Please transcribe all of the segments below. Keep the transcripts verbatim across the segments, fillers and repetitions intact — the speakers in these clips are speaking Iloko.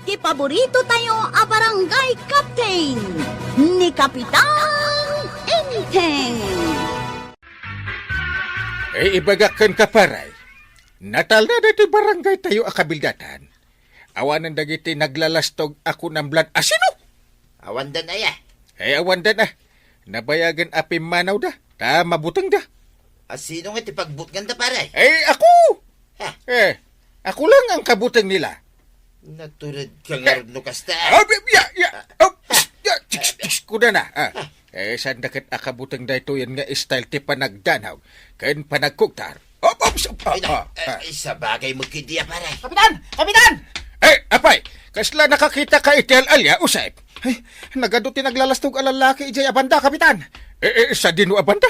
Ti paborito tayo a barangay captain, ni Kapitan Enteng. Ay, ibagak kenka, pare. Natalna daytoy barangay tayo a kabildatan. Awanen dagiti naglalastog a kunam lan asino? Awandan aya? Ay, awandan a. Nabayagen a pimmanawda, ta mabutengda. Asino nga ti pagbutnganda, pare? Ay, ako! Ha? Eh, ako lang ang kabuteng nila. Natured ka nga rod no kasta. Ah, ya, ya, ya. Oh, ya, chicks, chicks, kuda na. Ah. Eh, saan da ket a kabuteng daytoyen nga style ti panagdanaw ken panagkugtar? Op, op, op, Ay, na, ah, eh, ah. Ay, sabagay mo kidi, pare. Kapitan! Kapitan! Eh, apay, kasla nakakita ka iti al-alia, Usep? Ay, nagadu ti naglalastog a lalaki idiay a banda, Kapitan. Eh, eh, sadino a banda?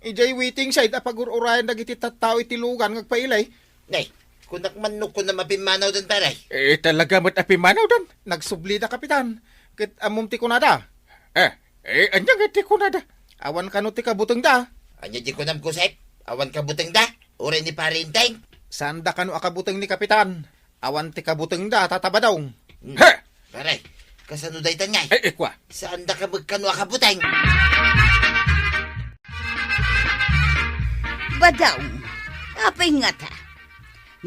Idiay waiting shed a pagur-urayan dagiti tattao iti lugan nga agpailay. Nay, kunak man no kunam a pimmanawdan, pare. Eh, talaga met a pimmanawdan. Nagsublida, Kapitan. Ket ammom ti kunada. Eh, eh, ania nga ti kunada? Awan kano ti kabutengda? Ania ti kunam, Usep? Awan kabutengda? Uray ni Pare Enteng? Saanda kano a kabuteng ni Kapitan. Awan ti kabutengda, Tata Badong. Hmm. He! Pare, kasano daytan ngay? Eh, eh, kua. Saanda ka met kano a kabuteng? Badong, apay ngata?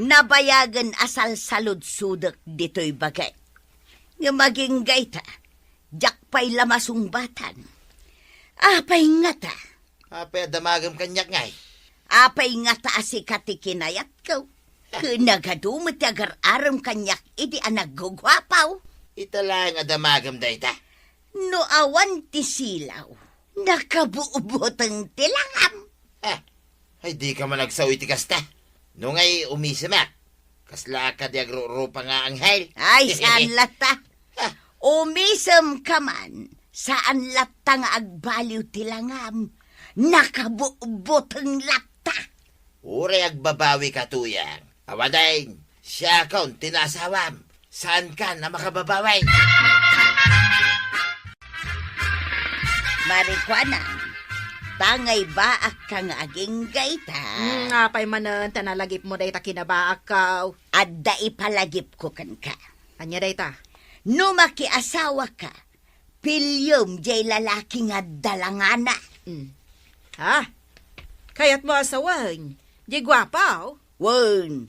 Nabayagen a salsaludsodek ditoy bagik. Ngem agingga ita, diak pay la masungbatan. Apay ngata? Apay a damagem kaniak ngay? Apay ngata a sika ti kinayatko? Ken nagadu met ti agar-arem kaniak idi a nagguguapaw? Ita laeng a damagem dayta. No awan ti silaw, nakabuoboteng ti langam. Ah, ay, dika man agsao iti kasta. No ngay umisemak, kasla kadi agrurupa nga anghel. Ay, saan latta? Ah. Umisem ka man, saan latta nga agbaliw ti langam. Nakabuoboteng latta. Uray agbabawi ka, Tuyang. Awanen, siakon ti naasawam. Saankan a makababawi. Marikuanam, tangay baakka nga agingga ita. Hmm, apay manen ta nalagipmo dayta kinabaakko? Adda ipalagipko kenka. Ania dayta? No makiasawaka, piliem jay lalaki nga adda langana. Hmm. Ha? Kayatmo a sawen jay guapo? Wen,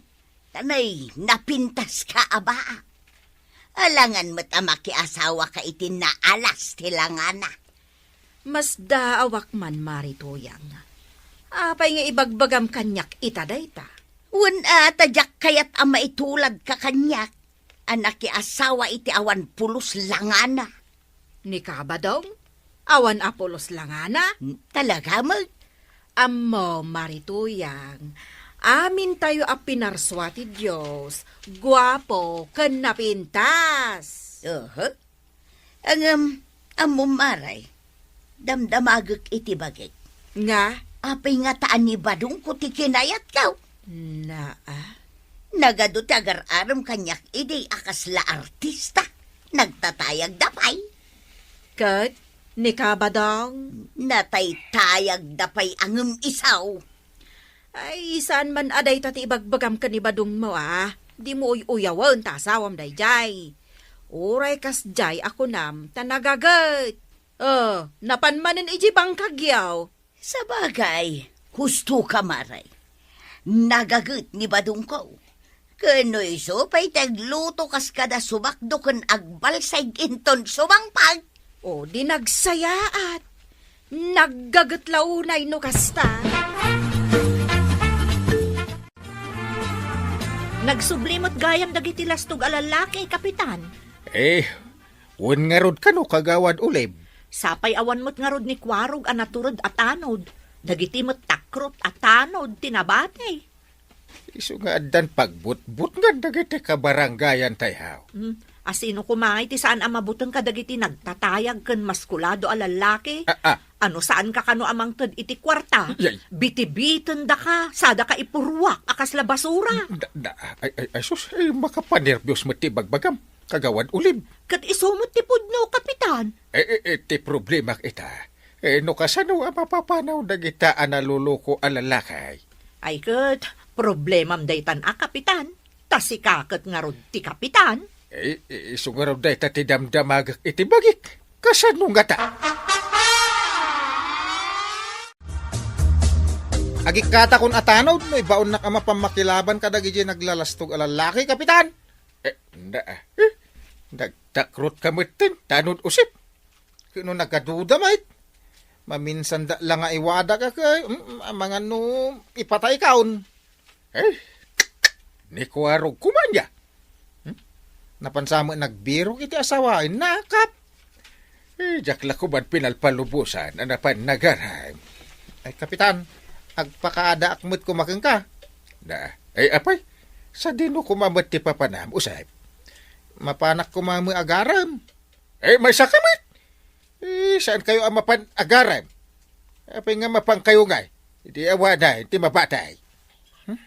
ta nay napintaska a baak. Alangan met a makiasawaka iti naalas ti langana. Masdaawak man, Mari Tuyang. Apay nga ibagbagam kaniak ita dayta? Wen a, ta diak kayat a maituladka kaniak a nakiasawa iti awan pulos langana. Ni Kabadong? Awan a pulos langana? Hmm, talaga met? Ammom, Mari Tuyang, amintayo a pinarsua ti Dios, guapo ken napintas. Aha. Ngem, ammom, Mari, damdamagek iti bagik. Nga? Apay ngata a ni Badongko ti kinayatko? Naa. Nagadu ti agar-arem kaniak idi a kasla artista. Nagtatayagda pay. Ket ni Kabadong? Nataytayagda pay a ngem isu. Ay, saan man a dayta ti ibagbagam ken ni Badongmo a. Dimo uy-uyawen ta asawam daydiay. Uray kasdiay a kunam ta nagaget. Oh, napan manen idiay bangkagyo. Sabagay, husto ka, Mari. Nagaget ni Badongko. Ken no isu pay ti agluto kas kada sumakdo ken agbalsay inton sumangpag. O, di nagsayaat. Naggaget la unay no kasta. Nagsubli met gayam dagiti lastog a lalaki, Kapitan. Eh, wen ngarud kano, Kagawad Ulib? Sapay awan met ngarud ni Kuarog a natured a tanod. Dagiti met takrot a tanod ti nabati. Isu nga addan pagbutbutngan dagiti kabarangayan tayo. Hmm. Asino koma ngay ti saan a mabuteng kadagiti nagtatayag ken maskulado a lallaki? Ah, ah. Ano, saanka kano a mangted iti kuarta? Yay. Bitibitendaka, sadaka ipurruak a kasla basura. Da, da, ay, ay, ay, sus, ay, makapanerbios met ti bagbagam, Kagawad Ulib. Ket isu met ti pudno, Kapitan. Eh, eh, eh, ti problema ita. Eh, no kasano a mapapanaw dagita a naluluko a lalaki? Ay ket, problemam daytan a, Kapitan. Ta sika ket ngarud ti kapitan. Eh, eh, isu ngarud dayta ti damdamagek iti bagik. Kasano ngata? Agikkatakon a tanod no ibaonnak a mapammakilaban kadagiti naglalastog a lallaki, Kapitan. Eh, na, eh, nagtakrotka metten, tanod usip. Ket no nagaduda met, maminsan da la nga iwadak a kay, mm, amangan no ipataykaon. Eh, ni Kuarog kuman ya. Hmm? Napansa met nagbirok iti asawaen, nakap. Eh, diak la kuman pinalpalubosan a napan nagaram. Ay, Kapitan, agpakaadaak met koma kenka. Na, ay, apay, sadino koma met ti papanam, usay? Mapanak koma met agaram. Eh, maysa ka met. Eh, saan kayo a mapan agaram? Apay nga mapan kayo ngay? Iti awanan ti mabatay. Hmm?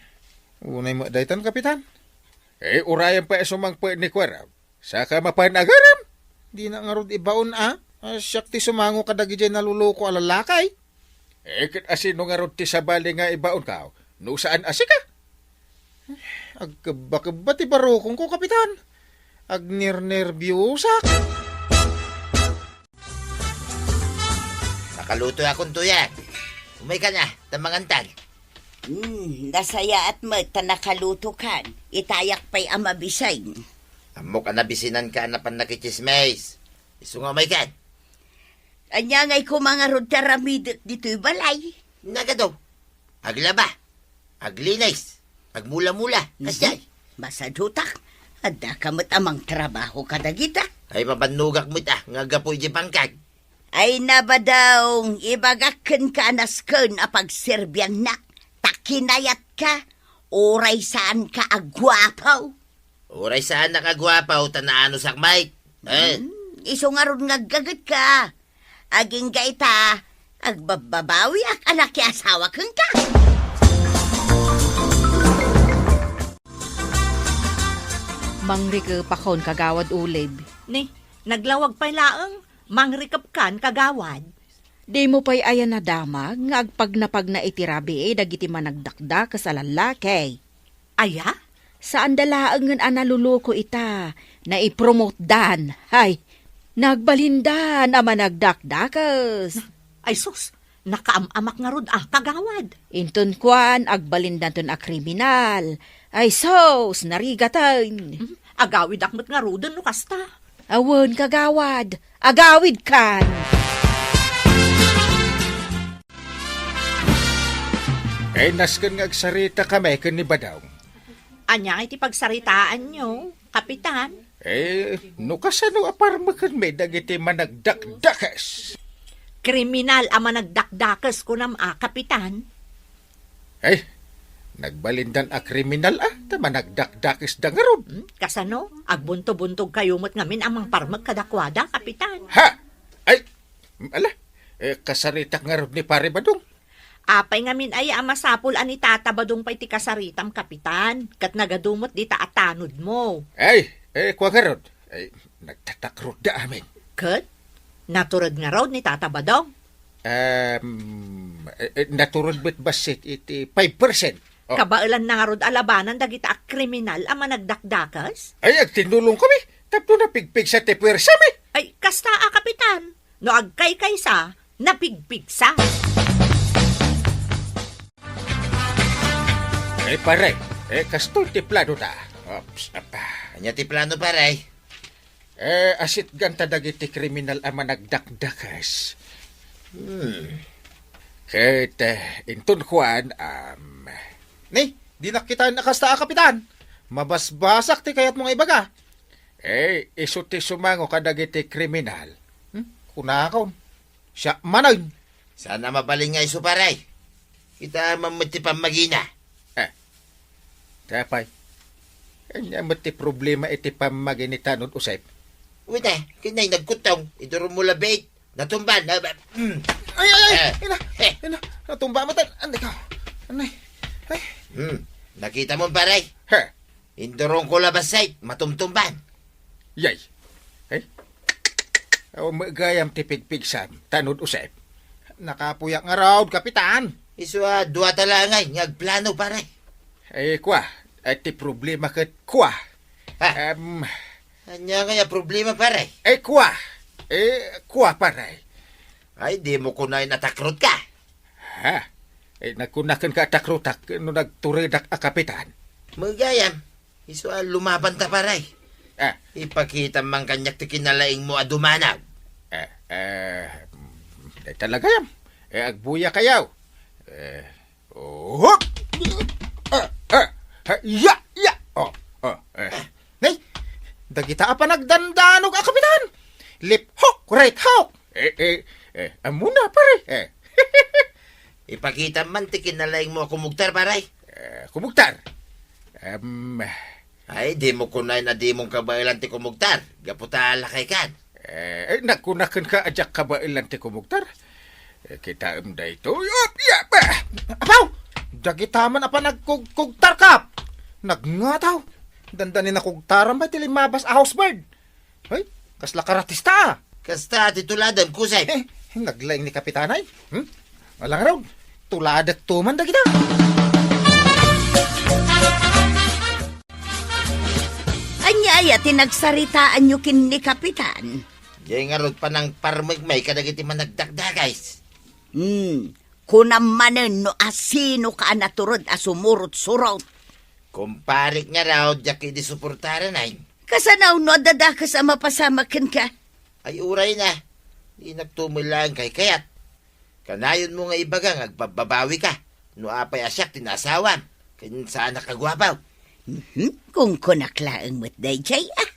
Unay met daytan, Kapitan. Eh, urayan pay a sumangpet ni Kuarog. Saka mapan agaram? Dina ngarud ibaon a. Ah, siak ti sumango kadagiti naluloko a lalaki. Eh, ket asino ngarud ti sabali nga ibaonka, no saan a sika? Agkebba-kebba ti barukongko, Kapitan. Agnernerbiosak. Nakaluto akon tuyak. Umayka na, ta mangantan. Hmm, nasayaat met ta nakalutokan. Itayak pay a mabiseng. Ammok a nabisinanka a napan nakitsismis. Isu nga umaykan. Ania ngay koma ngarud ti aramidek ditoy balay? Nagado. Aglaba. Aglinis. Agmula-mula. Mhm. Kasjay. Masadutak. Addaka met a mangtrabaho kadagita. Ay, mabannogak met a, nga gapu iti bangkag. Ay, nabadong, ibagak kenka a nasken a pagserbiannak. Ta kinayatka, uray saanka a guapo. Uray saanak a guapo, ta naanusak, Mike. Eh? Hmm, isu ngarud nga aggagetka. Agingga ita, agbabbabawiak a nakiasawa kenka. Mangrikepakon, Kagawad Ulib. Ni, naglawag pay laeng, mangrikepkan, Kagawad. Dimo pay aya nadamag nga agpagnapagna iti rabii dagiti managdakdakes a lallaki? Aya? Saanda laengen a naluluko ita, naipromotdan. Hay, nagbalindan a managdakdakes. Ay sus, nakaam-amak ngarud a, Kagawad. Inton kuan, agbalindanton a kriminal. Ay sus, narigaten. Hmm, agawidak met ngaruden no kasta. Awan, Kagawad, agawidkan. Eh, nasken nga agsarita kami ken ni Badong. Ania nga iti pagsaritaanyo, Kapitan? Eh, no kasano a parmekenmi dagiti managdakdakes? Kriminal a managdakdakes, kunam a, Kapitan? Eh, nagbalindan a kriminal a, ta managdakdakesda ngarud. Hmm, kasano? Agbuntobuntog kayo met ngamin a mangparmek kadakuada, Kapitan. Ha? Ay, ala, eh, kasaritak ngarud ni Pare Badong. Apay ngamin aya a masapul a ni Tata Badong pay ti kasaritam, Kapitan, ket nagadu met dita a tanodmo. Ay, eh, kua ngarud. Ay, nagtatakrod da amin. Ket? Natured ngarud ni Tata Badong? Um, eh, eh, natured met bassit iti five percent. Oh. Kabaelan na ngarud a labanan dagita a kriminal a managdakdakes? Ay, agtinnulong kami. Tapno napigpigsa ti puwersa mi. Ay, kasta a, Kapitan. No agkaykaysa, napigpigsa. Eh, pare, eh, kastoy ti plano ta. Ops, apa. Ania ti plano, pare? Eh, asitgan ta dagiti kriminal a managdakdakes. Hmm. Ket, eh, inton kuan, um, Ni, di nakita a kasta a, Kapitan. Mabasbasak ti kayatmo nga ibaga. Eh, isu ti sumango kadagiti kriminal. Hmm? Kunakon. Siak manen. Saan a mabalin nga isu, pare? Kita man met ti pammagina. Eh, tapay. Ania met ti problema iti pammagi ni Tanod Usep? Wita, kinay nagkutong. Idurummo la bait. Natumba, na, mm. Ay, ay, ay! Eh. Ina! Eh. Ina! Natumba mo tan! Anay ka! Anay! Ay! Hmm. Nakita mo, pare? He. Indurong ko labas side, matumtumban. Yay! Ay! Awan mo gayam ti pigpigsam, Tanod Usep. Nakapuyak nga raod, Kapitan. Isu a, dua ta langay, nga agplano, pare. Ay, kwa. Ay, ti problema ket kwa. Ha? Em, Ania ngay a problema, pare? Eh, kua. Eh, kua, pare. Ay, dimo kunaen a takrotka. Ha? Eh, nagkunakenka a takrotak no nagturedak a kapitan? Gayam. Isu a lumabanta, pare. Ah. Ipakitam man kaniak ti kinalaingmo a dumanaw. Eh, eh, mm, dayta la gayam. Eh, agbuyakayo. Eh, oh, hop! Eh, eh, eh, ya, ya! Oh, oh, eh. Nay, dagita a panagdandanog a kapitan. Left hook, right hook. Eh, eh, eh, ammona, pare. Eh. Ipakitam man ti kinalaingmo a kumugtar, pare. Eh, kumugtar? Em. Ay, dimo kunaen a dimon kabaelan ti kumugtar. Gapu ta lakaykan. Eh, eh, nagkunakenka a diak kabaelan ti kumugtar? Eh, kitaem daytoy. Op, ya, ba! Apaw! Dagita man a panagkugkugtar, Kap! Nagngataw! Dandani nakugtaran ba ti limmabas a housebird? Ay, kasla karatista, ah. Kasta ti tuladem, kusay. Eh, naglaing ni Kapitan ay. Hmm? Alang raw, tuladekto man dagita. Ania aya ti nagsaritaanyo ken ni Kapitan? Diay ngarud panangparmekmi kadagiti managdakdakes. Hmm, kunam manen no asinoka a natured a sumurot-surot. Kumparek ngarud, diak idi suportaran ay. Kasano no adda dakes a mapasamak kenka? Ay, uray na. Dinakto met laeng kaykayat. Kanayonmo nga ibaga nga agbabbabawika no apay a siak ti naasawam ken saanak a guapo. Mhm, kunkunak laeng met daydiay, ah.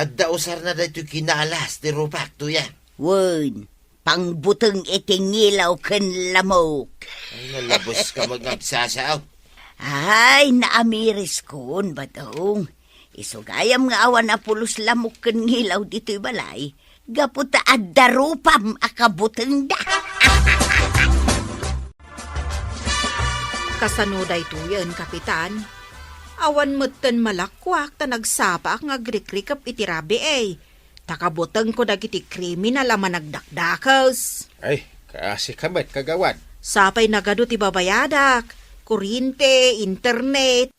Adda usarna daytoy kinalas ti rupak, Tuyang. Wen, pangbuteng iti ngilaw ken lamok. Ay, nalabuska met nga agsasao. Ay, naamiriskon, Badong. Isu gayam nga awan a pulos lamok ken ngilaw ditoy balay, gapu ta adda rupam a kabutengda. Kasano daytoyen, Kapitan? Awan metten malakkuak ta nagsapaak nga agrikrikep iti rabii. Ta kabutengko dagiti kriminal a managdakdakes. Ay, kaasika met, kagawad. Sapay nagadu ti babayadak, kuryente, internet.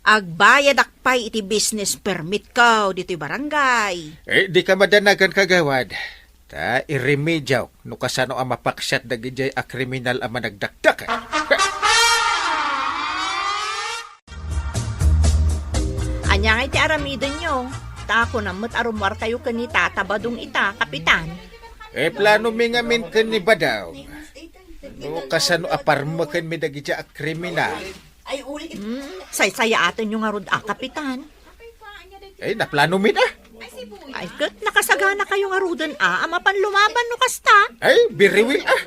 Agbayadak pay iti business permitko ditoy barangay. Eh, dika madanagan, kagawad. Ta iremediak no kasano a mapaksiat dagidiay a kriminal a managdakdakes. Ania ngay ti aramidenyo? Ta kunam met a rummuarkayo ken ni Tata Badong ita, Kapitan. Eh, planomi ngamin ken ni Badong no kasano a parmekenmi dagidiay a kriminal. Hmm, saysayaatenyo ngarud a, Kapitan. Eh, naplanomi a. Ay, ket nakasaganakayo ngaruden a, a mapan lumaban no kasta. Ay, very well a.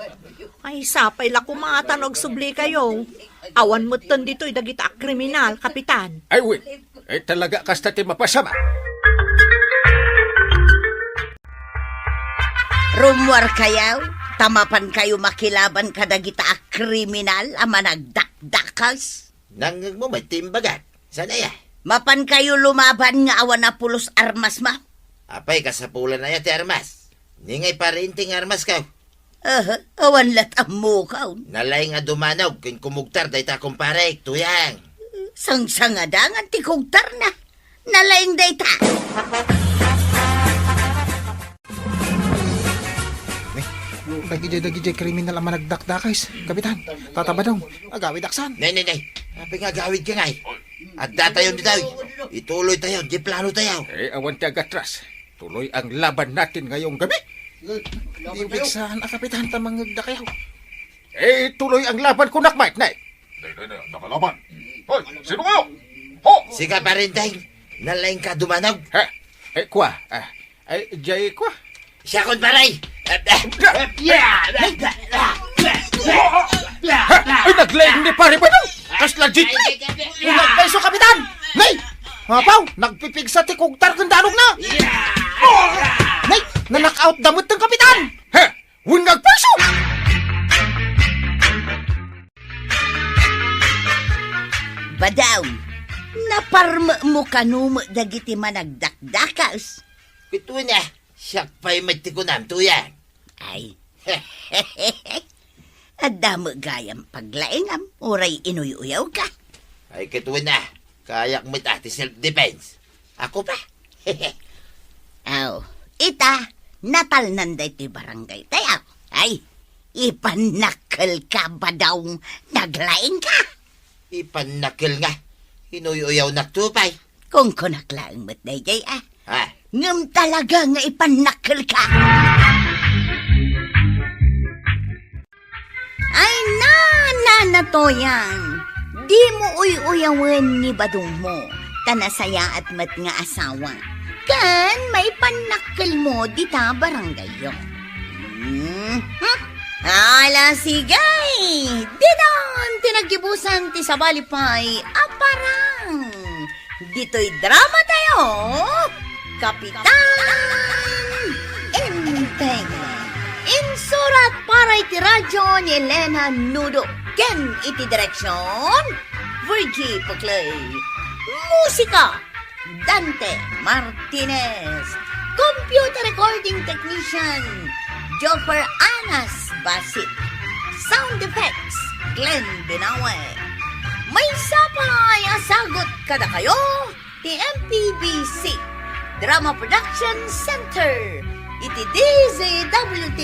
Ay, sapay la koma ta no agsublikayo. Awan metten ditoy dagita a kriminal, Kapitan. Ay, wen. Eh, talaga kasta ti mapasamak. Rummuarkayo, ta mapankayo makilaban kadagita a kriminal a managdakdakes. Nangngegmo met ti imbagak. Saan aya? Mapankayo lumaban nga awan a pulos armasmo. Apay, kasapulan aya ti armas? Ni ngay pariente nga armasko? Aha, awan lat' ammokon. Nalaing a dumanaw ken kumugtar dayta kumparek, Tuyang. Sangsangadangan ti kugtarna. Nalaing dayta. Eh, dagidiay, dagidiay kriminal a managdakdakes, Kapitan, Tata Badong, agawidaksan. Nay, nay, nay. Apay nga agawidka ngay? Addatayon ditoy. Ituloytayo diay planotayo. Eh, awan ti agatras. Tuloy ang laban natin ngayong gabi. Di pigsaen a, Kapitan, ta mangngegdakayo. Eh, tuloy ang laban kunak met, nay. Nay, nay, nay, nakalaban. Hoy, sino kayo? Ho! Sika, Parenteng. Nalaingka dumanaw. Ha? Eh, kua. Ah, ay, jay kua. Siakon, pare. Ha? Ay, naglaing ni Pare Badong. Kasla jit. Unag paiso, Kapitan. Nay! Apaw, nagpipigsa ti kugtar ken danogna. Nay, na-knock out da met ti Kapitan. Ha? Wen nga agpayso! Badong, naparmekmo kano met dagiti managdakdakes? Ket wen a, siak pay met ti kunam, Tuyang. Ay. Adda met gayam paglaingam, uray inuy-uyawka. Ay, ket wen a, kayak met a ti self-defense. Ako pa, Aw, ita, natalnan daytoy barangay tayo. Ay, ipannakkelka, Badong, naglaingka. Ipannakkel nga, inuy-uyawnak to pay. Kunkunak laeng met dayjay, a. Ha? Ngem talaga nga ipannakkelka. Ay, na, na, Natoyang, dimo uy-uyawen ni Badongmo, ta nasayaat met nga asawa. Ken maipannakkelmo dita barangayyo. Hmm? Ala, sige! Didon ti naggibusan ti sabali pay a parang. Ditoy drama tayo, Kapitan Enteng. Insurat para iti radyo ni Elena Nudo ken iti direksyon, Virgie Paclay. Musika, Dante Martinez. Computer recording technician, Joffer Anas Basit. Sound effects, Glenn Binawe. Maysa pay a sagut kadakayo ti M P B C Drama Production Center iti D Z W T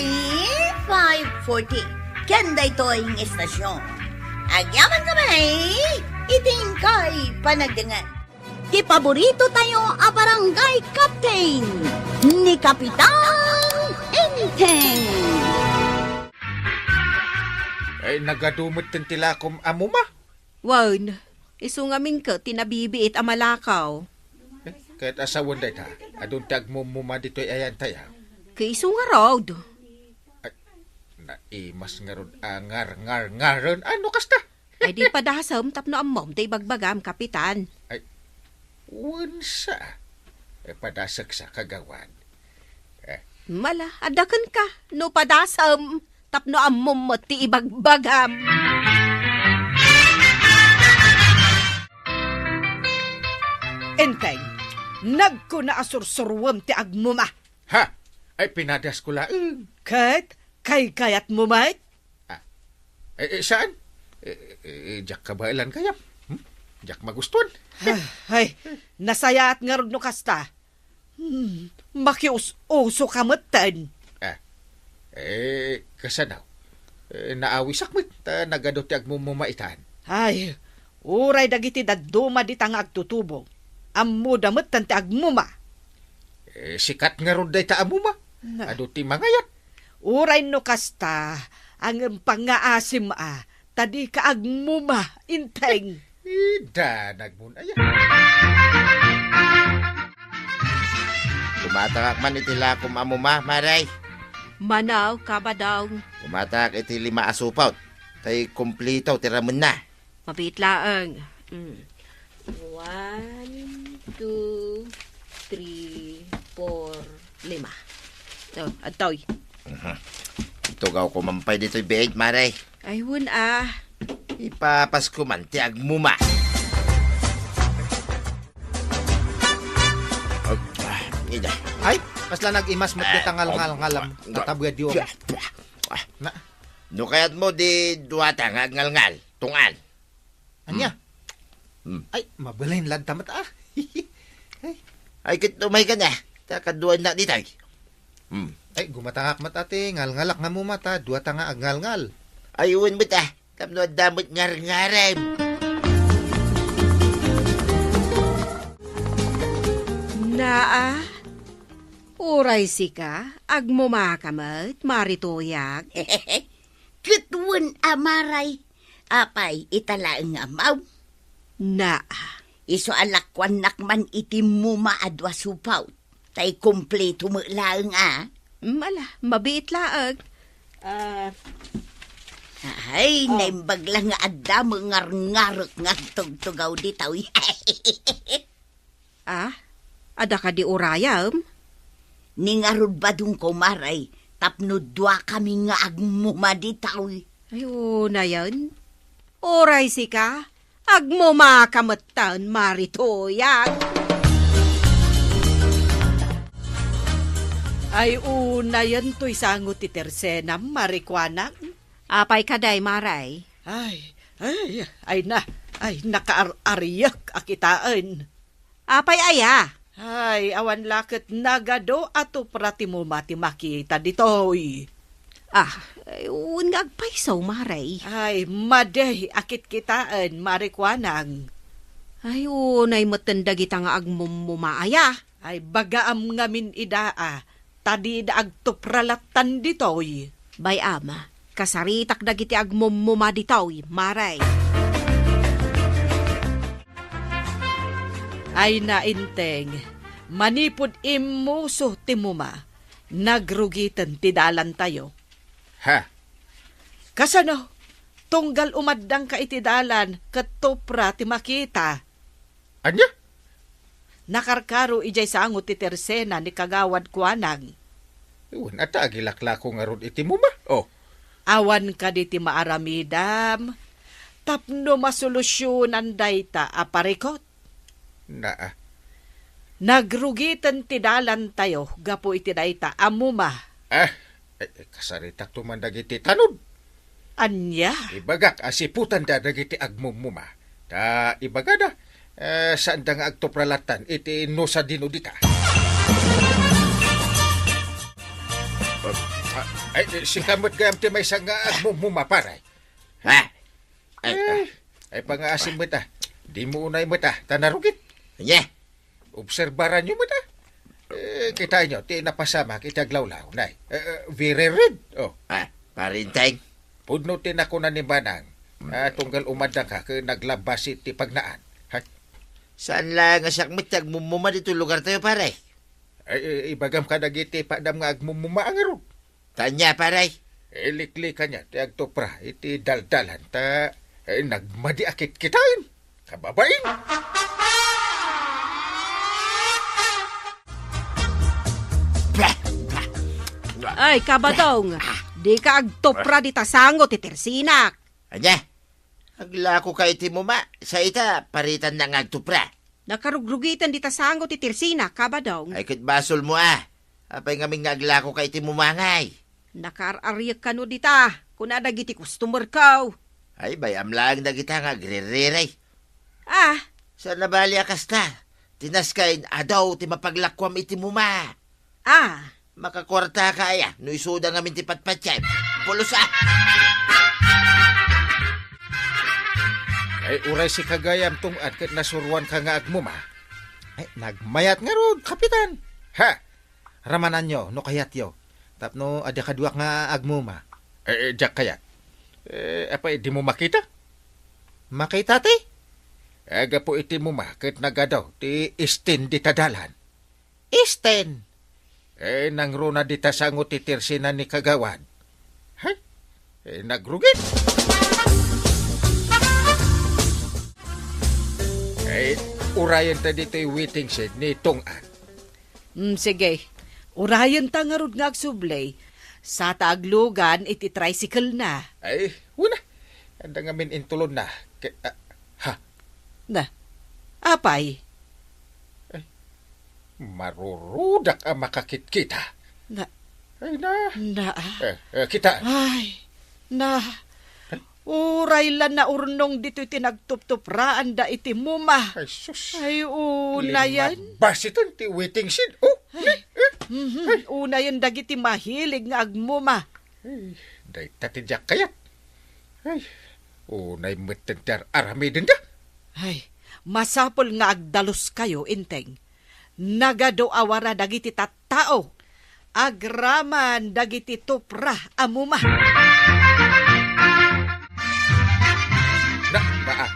five forty ken daytoy nga istasyon. Agyaman kami iti inkay panagdengngeg. Ti paborito tayo a barangay captain, ni Kapitan Enteng. Ay, nagadu met ti lakom a muma. Wen, isu ngamin ket ti nabibiit a malakaw. Eh, ket asawen dayta, adun ti agmumuma ditoy ayan tayo. Ket isu ngarud. Ay, naimas ngarud a ngar, ngar, ngaren. Ano kasta? Ay, di padasem tapno ammom ti ibagbagam, Kapitan. Ay, wen sa. Eh, padasek sa, kagawad. Eh. Mala, adda kenka, no padasem tapno ammom met ti ibagbagam. Enteng, nagkuna a sursuruem ti agmuma. Ha? Ay, pinadasko laeng. Ket, kaykayatmo met? Ah. Eh, eh, saan? Eh, eh, eh, diak kabaelan kayam. Hmm? Diak magustuan. Ah, ay, nasayaat ngarud no kasta. Hmm, makius-uso ka metten. Ah. Eh, kasano? Eh, naawisak met, ta nagadu ti agmumuma itan. Ay, uray dagiti dadduma dita nga agtutubo. Ammoda metten ti agmuma. Eh, sikat ngarud dayta a muma. Na. Adu ti mangayat. Uray no kasta, ngem pangngaasim a, ta dika agmuma, Enteng. Ida, nagmun-, aya. Kumatangak man iti lakom a muma, Mare. Manaw, Kabadong. Kumatangak iti lima a supot, tay kumplito ti ramenna. Mabiit laeng. Mm. One, two, three, four, lima. Oh, adtoy. Mhm. Itugawko man pay ditoy biit, Mare. Ay, wen a. Ipapasko man ti agmuma. Ah, ida. Ay, kasla nag-imas met dita ngalngal ngalam. Tatabuya diwa. Na. No kayatmo, di duata nga agngalngal. Tungan. Ania? Hmm. Hmm. Ay, mabalin lagta met, a. Ay. Ay, ket umayka na. Ta kaduaennak ditoy. Hmm. Ay, gumatangak met, a, ti ngalngalak nga muma ta, duata nga agngalngal. Ay, wen met, a. Tapno adda met ngarngarem. Naa, uray sika, agmumaka met, Mare Toyag. Ket wen a, Mare, apay, ita laeng a mum? Naa. Isu a lakuannak man iti muma a dua supot, tay kumplito met laeng a. Mm, ala, mabiit laeng. Ah. Ay, oh. Naimbag la nga adda met ngarngarek nga agtugtugaw ditoy. Ah? Adda kadi urayem? Ni ngarud, Badongko, Mare, tapno duakami nga agmuma ditoy. Ay, unayen. Uray sika, agmumaka metten, Mare Toyag. Ay, unayen toy sango ti tersenam, Mare Kuana. Apay kadi, Mare? Ay, ay, ay na, ay, nakaar-ariak a kitaen. Apay aya? Ay, awan la ket nagadu a tupra ti muma ti makita ditoy. Ah, ay, wen nga agpayso, Mare. Ay, madi a kitkitaen, Mare Kuanang. Ay, unay metten dagita nga agmumuma aya. Ay, bagaam ngamin ida a, ta dida agtupra lattan ditoy. Bay-am, kasaritak dagiti agmumuma ditoy, Mare. Ay, nainteng, manipud immuso ti muma, nagrugiten ti dalantayo. Ha? Kasano? Tunggal umaddangka iti dalan ket tupra ti makita. Ania? Nakarkaro idiay sango ti tersena ni Kagawad Kuanang. Wen, adda agilaklako ngarud iti muma? Oh. Awan kadi ti maaramidam tapno masolusionan dayta a parikot? Naa. Nagrugiten ti dalantayo gapu iti dayta a muma. Ah, eh, eh, kasaritakto man dagiti tanod. Ania? Ibagak a siputanda dagiti agmumuma. Ta ibagada, eh, saanda nga agtupra lattan iti no sadino dita. Ah, ay, sika met gayam ti maysa nga agmumuma, pare. Ha? Ay, eh, ay, pangaasim met, ah. Dimo unay met, ah, ta narugit. Ania? Obserbaranyo met, ah. Eh, kitaenyo, ti napasamak iti aglawlaw, nay. Eh, eh, very red. Oh. Ah, Pare Inteng? Pudno ti nakuna ni Manang, ah, tunggal umaddangka ket naglabas iti pagnaan. Ha? Saan laeng a siak met ti agmumuma ditoy lugartayo, pare? Ay, eh, ibagam kadagiti padam nga agmumuma a ngarud. Ta ania, pare? Iliklikanyo ti agtupra iti daldalan ta, eh, nagmadi a kitkitaen. Kababain! Ay, Kabadong, dika agtupra dita sango ti tersinak. Ania? Aglakoka iti muma, sa ita, paritanna nga agtupra. Nakarugrugiten dita sango ti tersina, Kabadong. Ay, ket basolmo, a. Apay ngamin nga aglakoka iti muma ngay? Nakaar-ariek kano dita, kuna dagiti customerko. Ay, bay-am laeng dagita nga agririri. Ah. Saan a bali a kasta? Ti nasken, adu ti mapaglakoam iti muma. Ah. Makakuartaka aya no isuda ngamin ti patpatiem? Pulos a! Ay, uray sika gayam, Tong-an, ket nasuroanka nga agmuma. Ay, nagmayat ngarud, Kapitan. Ha? Ramananyo no kayatyo, tapno adda kaduak nga agmuma. Eh, eh, diak kayat. Eh, apay, dimo makita? Makita ti? Eh, gapu iti muma ket nagadu ti istin dita dalan. Isten. Eh, nangruna dita sango ti tersina ni Kagawad. Hay, eh, nagrugit. Eh, urayen ta ditoy waiting shed ni Tong-an. Mm, sige. Urayen ta ngarud nga agsubli. Sa ta aglugan iti tricycle na. Ay, una. Anda ngamin intulod na. Ke-, ah, ha? Na, apay? Ay, marurudak a makakitkita. Na, Ay, na. Na. Eh, eh, kita. Ay, na. Ay. Uray la naurnong ditoy ti nagtuptupraanda iti muma. Ay, sus. Ay, unayen. Limmabasitan ti waiting shed. Oh, Ay. Eh, eh. Mhm. Ay. Unayen dagiti mahilig nga agmuma. Ay, dayta ti diak kayat. Ay, unay metten ti ar-aramidenda. Ay, masapul nga agdaluskayo, Inteng. Nagadu a wara dagiti tattao agraman dagiti tupra a muma. Na, naa.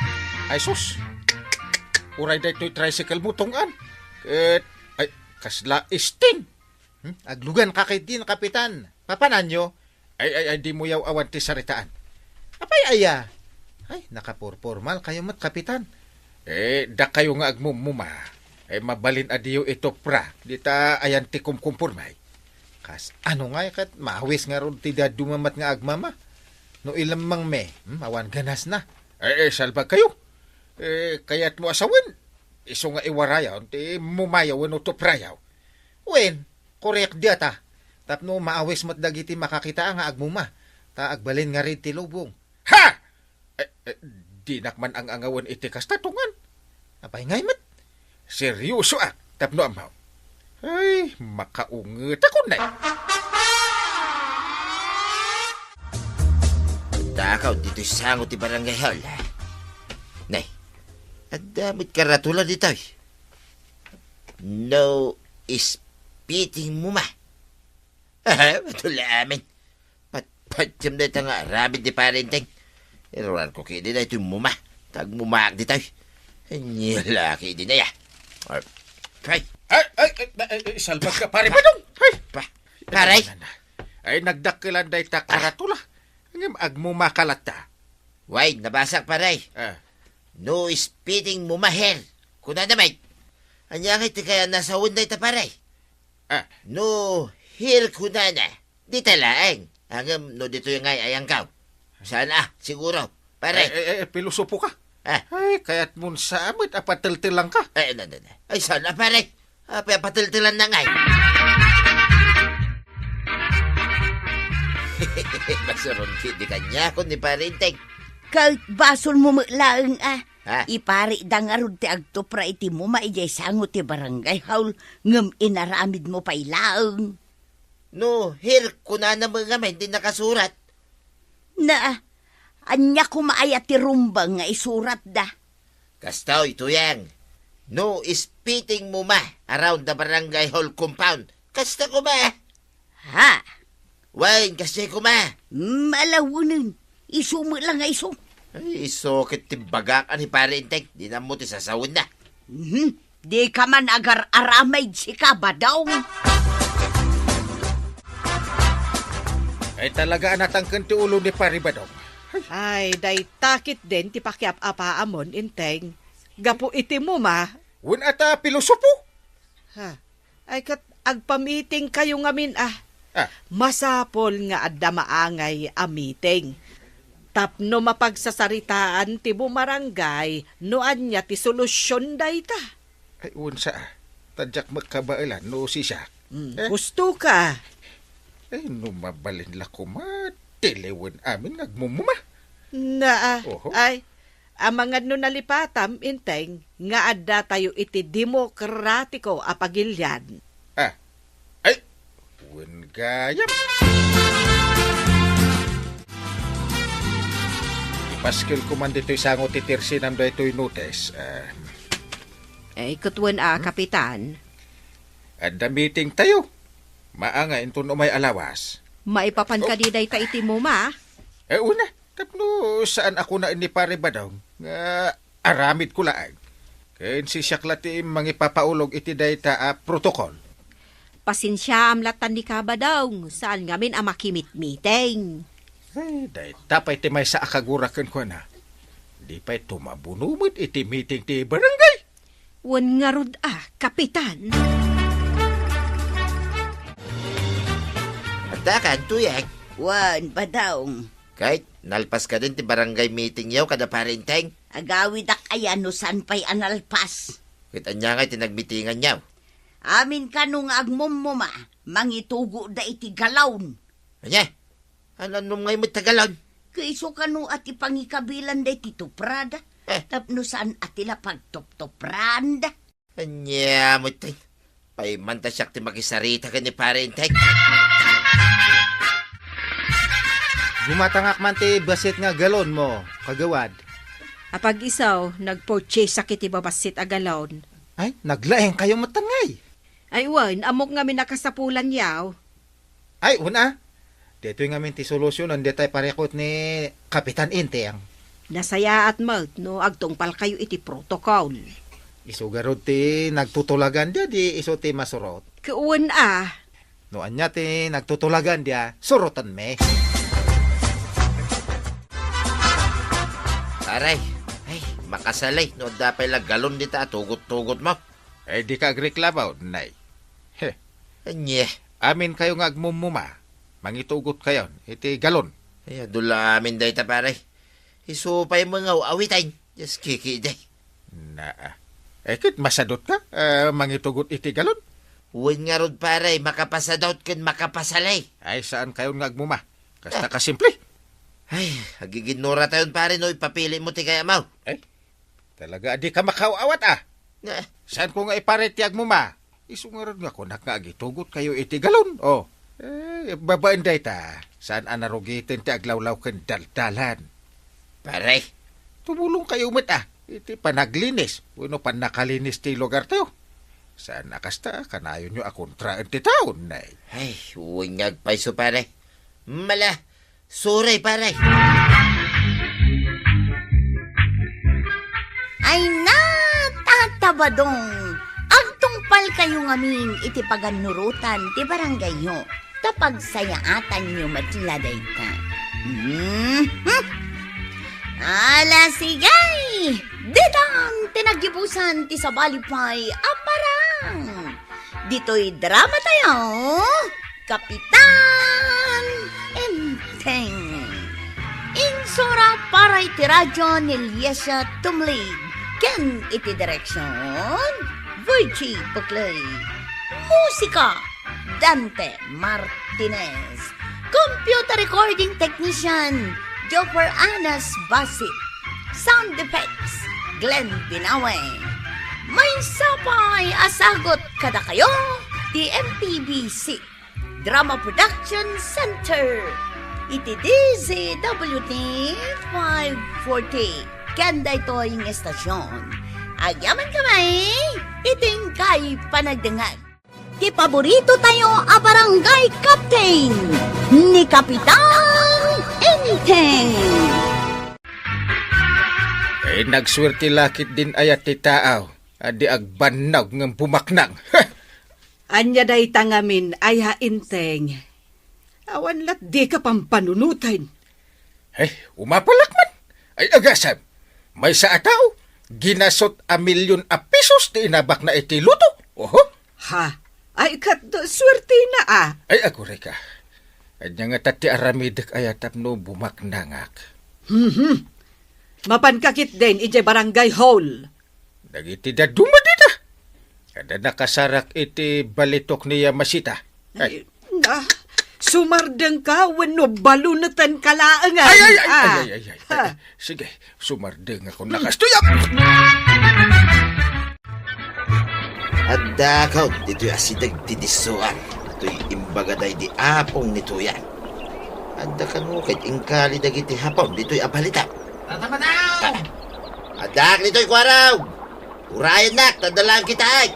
Ay, sus. Uray daytoy tricycle mo, Tong-an. Ket, ay, kasla istin. Hmm? Aglugan ka kay din, Kapitan. Papananyo? Ay, ay, ay, dimo yaw awan ti saritaan. Apay aya? Ay, nakapurpormal kayo met, Kapitan. Eh, dakayo nga agmumuma. Eh, mabalin a diyo itupra. Dita ayan ti kumkumpormay. Kas, ano nga ket maawis ngarud ti dadduma met nga agmama? No ilemmeng mi, hmm, awan ganas na. Eh, eh, salbag kayo. Eh, kayat mo asawen? Isu nga iwarayaw, ti mumayaw wenno tuprayaw. Wen, korek diata. Tapno maawis met dagiti makakita nga agmuma, ta agbalin nga rid ti lubong. Ha! Eh, eh, dinak man ang-angawen iti kasta, Tong-an. Apay ngay met? Seryosoak, Tapno ammo. Ay, makaungetakon, Nay. Dakaw ditoy sango ti barangay hall, ha? Nay, adda met karatula ditoy. No spitting MUMA. Aha, matula amin. Pat-, patiem dayta nga aramid ni Pare Enteng. Iruarko ketdi daytoy MUMA. Tagmumaak ditoy. Ania la ketdi, Nay, a. Ay. Ay, ay, ay, ay, ay, salbag ka, Pare Badong. Ay. Pa-, Pare. Ay, nagdakkelan dayta karatula. Ngem agmumaka latta. Way, nabasak, Pare. Ah. No spitting MUMA here. Kunana met. Ania ngay ti kayat a sawen dayta, Pare? Ah. No here kunana. Dita laeng. Ngem no ditoy ngay ayangkaw. Saan a, siguro. Pare. Ay, ay, ay, pilosopo ka. Ah. Ay, kayatmon sa met a pateltelanka. Ay, na, na, na. Ay, saan a, Pare? Apay a pateltelanna ngay? Basuron ketdi kaniak ni Pare Enteng. Ket basolmo met laeng a. Ha? Iparikda ngarud ti agtupra iti MUMA idiay sango ti barangay hall ngem inaramidmo pay laeng. No here kunana met ngamin ti nakasurat. Na, ania koma aya ti rumbeng nga isuratda? Kastoy, Tuyang. No spitting MUMA around the barangay hall compound. Kasta koma. Ha? Wen, kasta koma. Malawenen. Isu met la nga isu. Ay, isu ket ti bagak a ni Pare Enteng. Dina ammo ti sasawenna. Mhm. Dika man agar-aramid, sika, Badong. Ay, talaga a natangken ti ulo ni Pare Badong. Ay, dayta ketdin ti pakiap-apaamon, Enteng. Gapu iti MUMA. Wen a ta pilosopo? Ha? Ay, ket agpa-meetingkayo ngamin a. Ah. Masapul nga adda maangay a meeting. Tapno mapagsasaritaan ti bumarangay no ania ti solusion dayta. Ay, wen sa, ta diak met kabaelan no siak. Mm, eh? Husto ka. Ay, no mabalin la koma, tiliwen amin nga agmumuma. Na, ah, Oho. Ay, amangan no nalipatam, Enteng, nga addatayo iti demokratiko a pagilian. Ah, ay, wen gayam. Ipaskelko man ditoy sango ti tersinam daytoy notes. Ah. Ay, ket wen a, Hmm? Kapitan. Adda meetingtayo. Maangay inton umay a lawas. Maipapan Oh. kadi dayta iti MUMA? Eh, una, tapno saan a kunaen ni Pare Badong nga aramidko laeng. Ken siak la ti mangipapaulog iti dayta a protocol. Pasensiaam lattan ni Kabadong, saan ngamin a makimitmiting. Ay, dayta pay ti maysa a kagura kenkuana. Di pay tumabuno met iti meeting ti barangay. Wen ngarud a, Kapitan. Adda kan, Tuyang? Wen, Badong. Ket, nalpas kadin ti barangay meetingyo kada Pare Enteng? Agawidak aya no saan pay a nalpas. Ket ania ngay ti nagmitinganyo? Amin kano nga agmumuma, mangitugotda iti galon. Ania? An-annom ngay met ta galon? Ket isu kano a ti pangikabilanda iti tuprada, Eh. tapno saan a ti la pagtuptupraanda. Ania met, Tay? Pay man ta siak ti makisarita ken ni Pare Enteng. Gumatangak man ti bassit nga galonmo, kagawad. Apag-isu, nagpurchaseak iti babassit a galon. Ay, naglaengkayo met ngay. Ay, wen, ammok ngamin a kasapulanyo. Ay, wen a. Daytoy ngamin ti solusionen, daytay parikut ni Kapitan Enteng. Nasayaat met no agtungpalkayo iti protocol. Isu garud ti nagtutulagan dia, di isu ti masurot. Ket wen a. No ania ti nagtutulagan dia, surotenmi. Aray, ay, makasalay no adda pay la galon dita a tugot-tugotmo. Ay, dika agreklamo, Nay. He. Ania? Aminkayo nga agmumuma, mangitugotkayon iti galon. Ay, adu la amin dayta, pare. Isu pay met nga aw-awiten. Dios kikidi. Naa. Eh, ket masadutka, eh, mangitugot iti galon? Wen ngarud, pare, makapasadut ken makapasalay. Ay, saankayon nga agmuma. Kasta Ah. kasimple. Ay, agiginnuratayon, pare, no ipapilim ti kayatmo. Ay, talaga a dika makaaw-awat, a. Eh, saanko nga iparitiyag mo, ma? Isu ngarud nga kunak nga agitugotkayo iti galon, o. Eh, babaen dayta, saan a narugiten ti aglawlaw ken daldalan. Pare, tumulongkayo met, a, iti panaglinis wenno pannakalinis ti lugartayo. Saan a kasta, kanayonyo a kontraen ti tao, nay. Ay, wen nga agpayso, pare. Mala, sorry, pare. Ay na, Tata Badong, agtungpalkayo ngamin iti pagannurotan ti barangayyo, ta pagsayaatanyo met la dayta. Mhm. Ala, sige! Ditan ti naggibusan ti sabali pay a parang. Ditoy drama tayo, Kapitan Enteng. Insura para iti radyo ni Liesia Tumlig ken iti direksyon, Virgie Puclay. Musika, Dante Martinez. Computer recording technician, Joffer Anas Basit. Sound effects, Glenn Binawe. Maysa pay a sagut kadakayo ti M P B C Drama Production Center iti D Z W T five forty. Ken daytoy nga estasyon, agyaman kami iti inkay panagdengngeg. Ti paborito tayo a barangay captain, ni Kapitan Enteng. Eh, nagsuerte la ketdin aya ti taaw a di agbannog ngem bumaknang. Ania dayta ngamin, aya Enteng? Awan lat dika pampanunoten. Eh, umapalak man. Ay, agasem. Maysa a tao, ginasot a milyon a pesos ti inabakna iti loto. Oho. Ha? Ay, ket suertena, a. Ay, aguray ka. Ania ngata ti aramidek aya tapno bumaknangak? Mhm. Mapanka ketdin idiay barangay hall. Dagiti dadduma dita. Adda nakasarak iti balitok ni Yamashita. Ay. Ay, na, sumardengka wenno balunetenka laengen? Ay, ay, ay, ah. Ay, ay, ay, ay. Ha. Sige, sumardengakon a kastoy. Addakon ditoy asideg ti disso. Ditoy imbaga daydi apong ni Tuyan. Adda kano ket inkali dagiti hapon ditoy a balita. Tata Badaw! Ah, addak ditoy, Kuarog! Urayennak, ta adda laeng kitaek!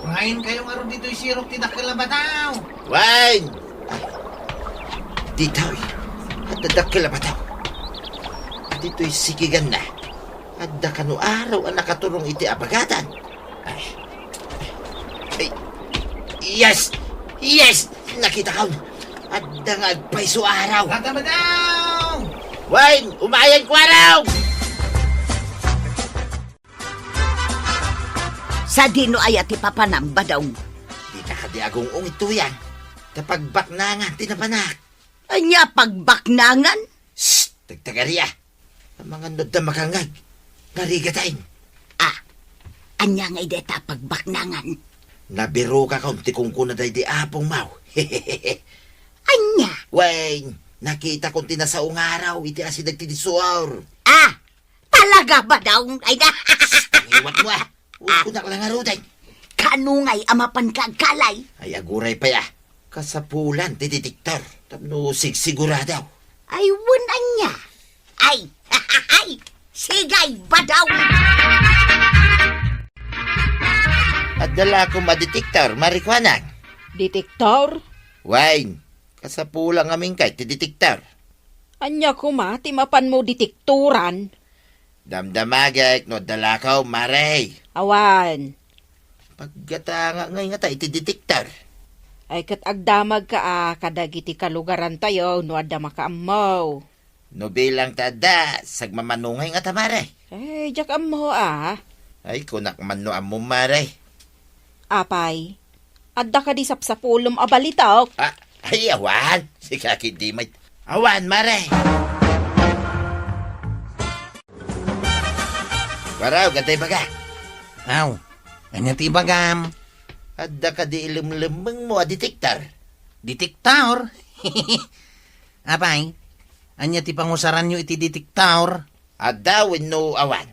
Urayenkayo ngarud ditoy sirok ti dakkel a badaw! Wen! Ditoy, adda dakkel a badaw. Ditoy sikiganna, adda kano araw a nakaturong iti abagadan. Ay. Ay. Yes! Yes! Nakitakon! Adda nga agpayso araw! Tata Badaw! Wen, umayen, Kuarog! Sadino aya ti papanam, Badong? Dita kadi agung-ung ituyan. Ta pagbaknangan ti napanak. Ania pagbaknangan? Shh! Tagtagari a! Amangan no adda makangngeg, ngarigataen. Ah, ania ngay dayta pagbaknangan? Nabirokakon ti kunkuna daydi apongmaw. Ania? Wen, nakitakon ti nasao nga araw iti asideg ti disso. Ah, talaga, Badong? Ay na. Shh, pangiwatmo a. Uy, kunak la ngaruden. Kano ngay a mapanka agkalay? Ay, aguray pay a. Kasapulan ti detektor tapno sigsigurado. Ay, wen ania? Ay, ay, sige, Badong! Adda la koma detektor, Mare Kuanang. Detektor? Wen, kasapulan ngamin kay ti detektor. Ania koma ti mapanmo detektoran? Damdamagek no adda lakaw, Mare. Awan. Paggatanga ngay ngata iti detektor. Ay, ket agdamagka a kadagiti kalugarantayo no adda makaammo. No bilang ta adda, sagmamano ngay ngata, Mare. Ay, diak ammo a. Ay, kunak man no ammo, Mare. Apay, adda kadi sapsapulem a balitok? Ah, ay, awan. Sika ketdi met. Awan, Mare. Kuarog, adda ibaga. Aw, ania ti ibagam? Adda kadi ilemlemmengmo a detektor? Detektor? Apay, ania ti pangusaranyo iti detektor? Adda wenno awan?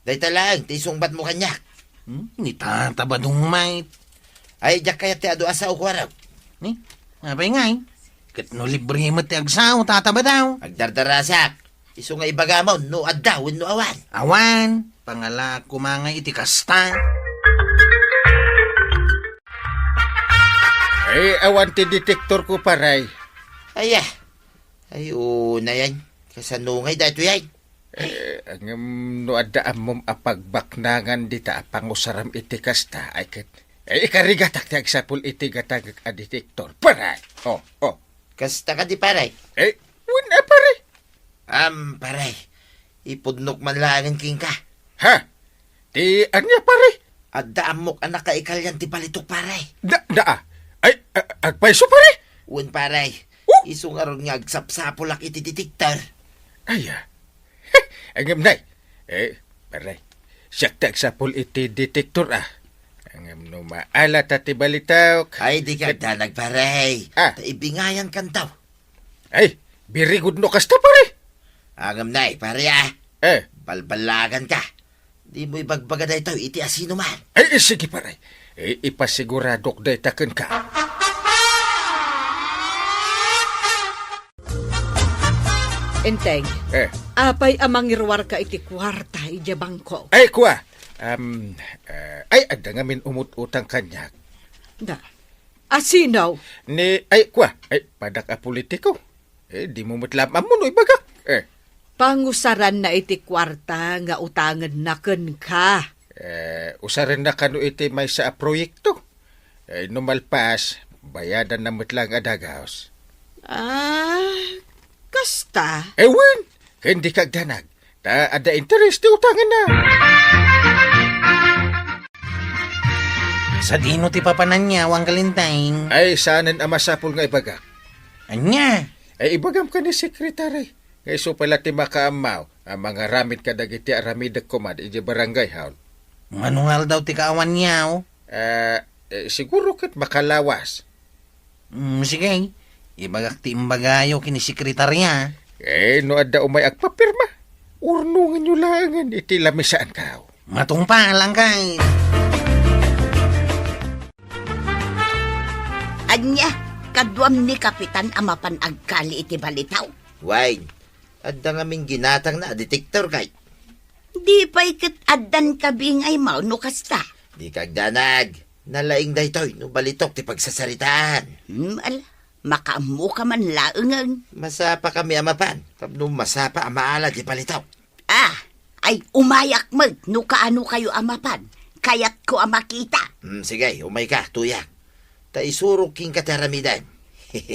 Dayta laeng ti isungbatmo kaniak. Hmm? Ni Tata Badong met. Ay, diak kayat ti adu a sao, kuarog. Ni? Apay ngay? Ket no libre met ti agsao, Tata Badong. Agdardarasak. Isu nga ibagamon no adda wenno awan. Awan. Pangalaak koma nga iti kasta. Ay, awan ti detektor ko, pare. Ay, ah. Ay, unayan. Kasano ngay daytoy ay? Eh, ngem no adda ammom a pagbaknangan dita a pangusaram iti kasta, ay ket, eh, ikarigatak ti agsapul iti gatangek a detektor, pare. Oh, oh. Kasta kadi, pare? Eh, wen a, pare. Am, pare. Ipudnok man laengen kenka. Ha? Ti ania, pare? Adda ammok a nakaikalian ti balitok, pare. Da, da, ah. Ay, a-, agpayso, pare? Wen, pare. Oh? Isu ngarud nga agsapsapulak iti detektor. Ay, ah. Ngem, nay. Eh, pare. Siak ti agsapul iti detektor, ah. Ngem no maala ta ti balitok. Ay, di ka ket danag, pare. Ah. Ta ibingayan kantaw. Ay, very good no kasta, pare. Ngem, nay, pare, ah. Eh. Balbalagan ka. Dimo ibagbaga daytoy iti asinoman. Ay, eh, sige, pare. Eh, ipasiguradok dayta kenka. Enteng, eh, apay a mangiruarka iti kuarta idiay bangko? Ay, kua. Am, eh, ay, adda ngamin umut-utang kaniak. Na, asino? Ni, ay, kua. Ay, padak a politiko. Eh, dimo met la ammo no ibagak. Eh. Pangusaranna iti kuarta nga utangenna kenka. Eh, usarenna kano iti maysa a proyekto. Eh, no malpas, bayadanna met laeng a dagus. Ah, kasta? Eh, wen, ken dika agdanag. Ta adda interes ti utangenna. Sadino ti papananna, Angkel Enteng? Ay, saanen a masapul nga ibagak. Ania? Ay, ibagam ken ni sekretary. Nga isu pay la ti makaammo a mangaramid kadagiti aramidek koma idiay barangay hall. Mano nga aldaw ti kaawanna? Ah, eh, siguro ket makalawas. Mm, sige. Ibagak ti imbagayo ken ni sekretarya. Eh, no adda umay agpapirma, urnongenyo laengen iti lamisaanko. Matungpal, Angkel. Ania, kaduam ni Kapitan a mapan agkali iti balitaw? Wen, adda ngamin ginatangna a detektor kay. Di pay ket addan kabingaymo no kasta? Dika agdanag. Nalaing daytoy no balitok ti pagsasaritaan. Hmm, ala, makaammoka man laengen. Masapakami a mapan tapno masapa a maala ti balitok. Ah, ay umayak met no kaanokayo a mapan. Kayatko a makita. Hmm, sige, umayka, tuyak. Ta isurok kenka ti aramidem.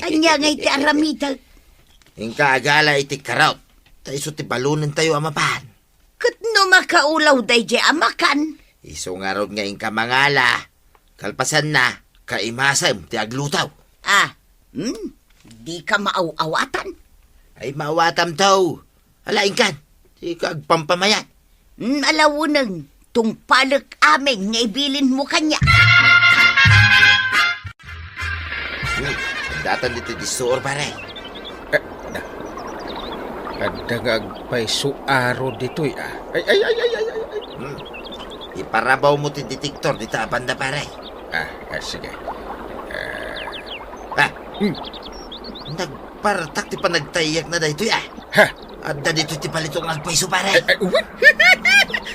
Ania ngay ti aramidek? Inka agala iti karot. Ta isu ti balonentayo a mapan. Ket no makaulaw daydiay a makan? Isu ngarud nga inka mangala. Kalpasanna, kaimasem ti agluto. Ah, hmm? Dika maaw-awatan? Ay, maawatamto. Ala, inkan, dika agpampamayat. Hmm, ala wenno, tungpalek amin nga ibilinmo kaniak. Hmm, datan ditoy disso, pare. Eh, na. Adda nga agpayso aro ditoy, ah. Ay, ay, ay, ay, ay, ay, ay. Hmm. Iparabawmo ti detektor dita a banda, pare. Ah, ah, sige. Ah. Ah, hmm. Nagpartak ti panagtayyakna daytoy, ah. Ha? Adda ditoy ti balitok nga agpayso, pare. Ay, ay, uwan.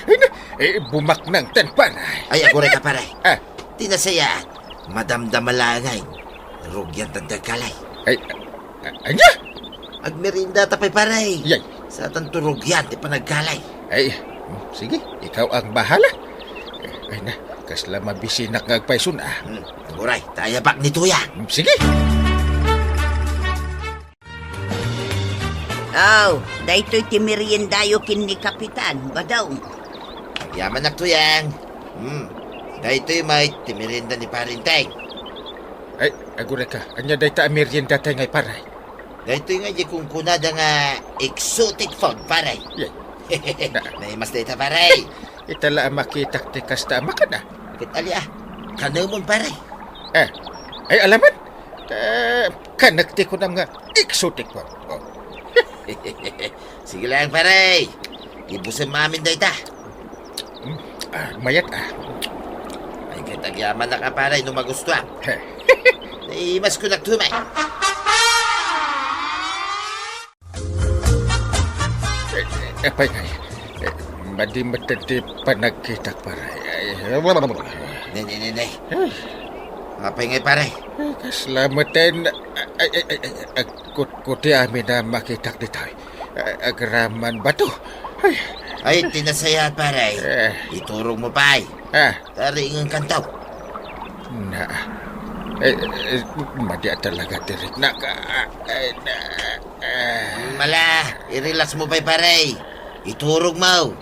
Ay, na, eh, bumaknang tan, pare. Ay, aguray ka, pare. Ah. Ti nasayaat, madamdama laeng. Rugiantan ti agkali. Ay, a-, ania? Agmeriendata pay, pare. Yay. Satanto rugian ti panagkali. Ay, mm, sige, ikaw ang bahala. Eh, ay na, kasla mabisinak nga agpayson, ah. Hmm, aguray, ta ayabak ni Tuyang. Mm, sige. Aw, daytoy ti meriendayo ken ni Kapitan, Badong. Agyamanak, Tuyang. Hmm. Daytoy met ti merienda ni Pare Enteng. Ay, aguray ka. Ania dayta a meriendatayo ngay, pare? Daytoy nga di kunkunada nga exotic food, pare. Yay. Na- Naimas dayta, pare. Ita la a makitak ti kasta a makan, ah. Ket ali, ah. Kanemon, pare. Eh, ay, alaman? Eh, kanek ti kunam nga exotic food. Oh. Sige lang, pare. Ibusem amin dayta. Hmm. Ah, mayat, ah. Ay, ket agyamanak a, pare, no magustuam. He. Ay, mas kunak tumay. Eh, eh, apay ngay. Eh, madi met ti panagkitak, pare. Ay, Ne, ne, ne, ne. Ay. Apay ngay, pare? Eh, kasla met ten, ay, ay, ay, ay, agkutkuti amin a makitak ditoy. Ah, agraman bato. Ay. Ay, ti nasayaat, pare. Eh. Iturogmo pay. Ah. Taringan kantaw. Na. Eh, eh, madi a talaga ti riknak. Ah, eh, na, ah. Mala, i-relax mo pay, pare. Iturogmo.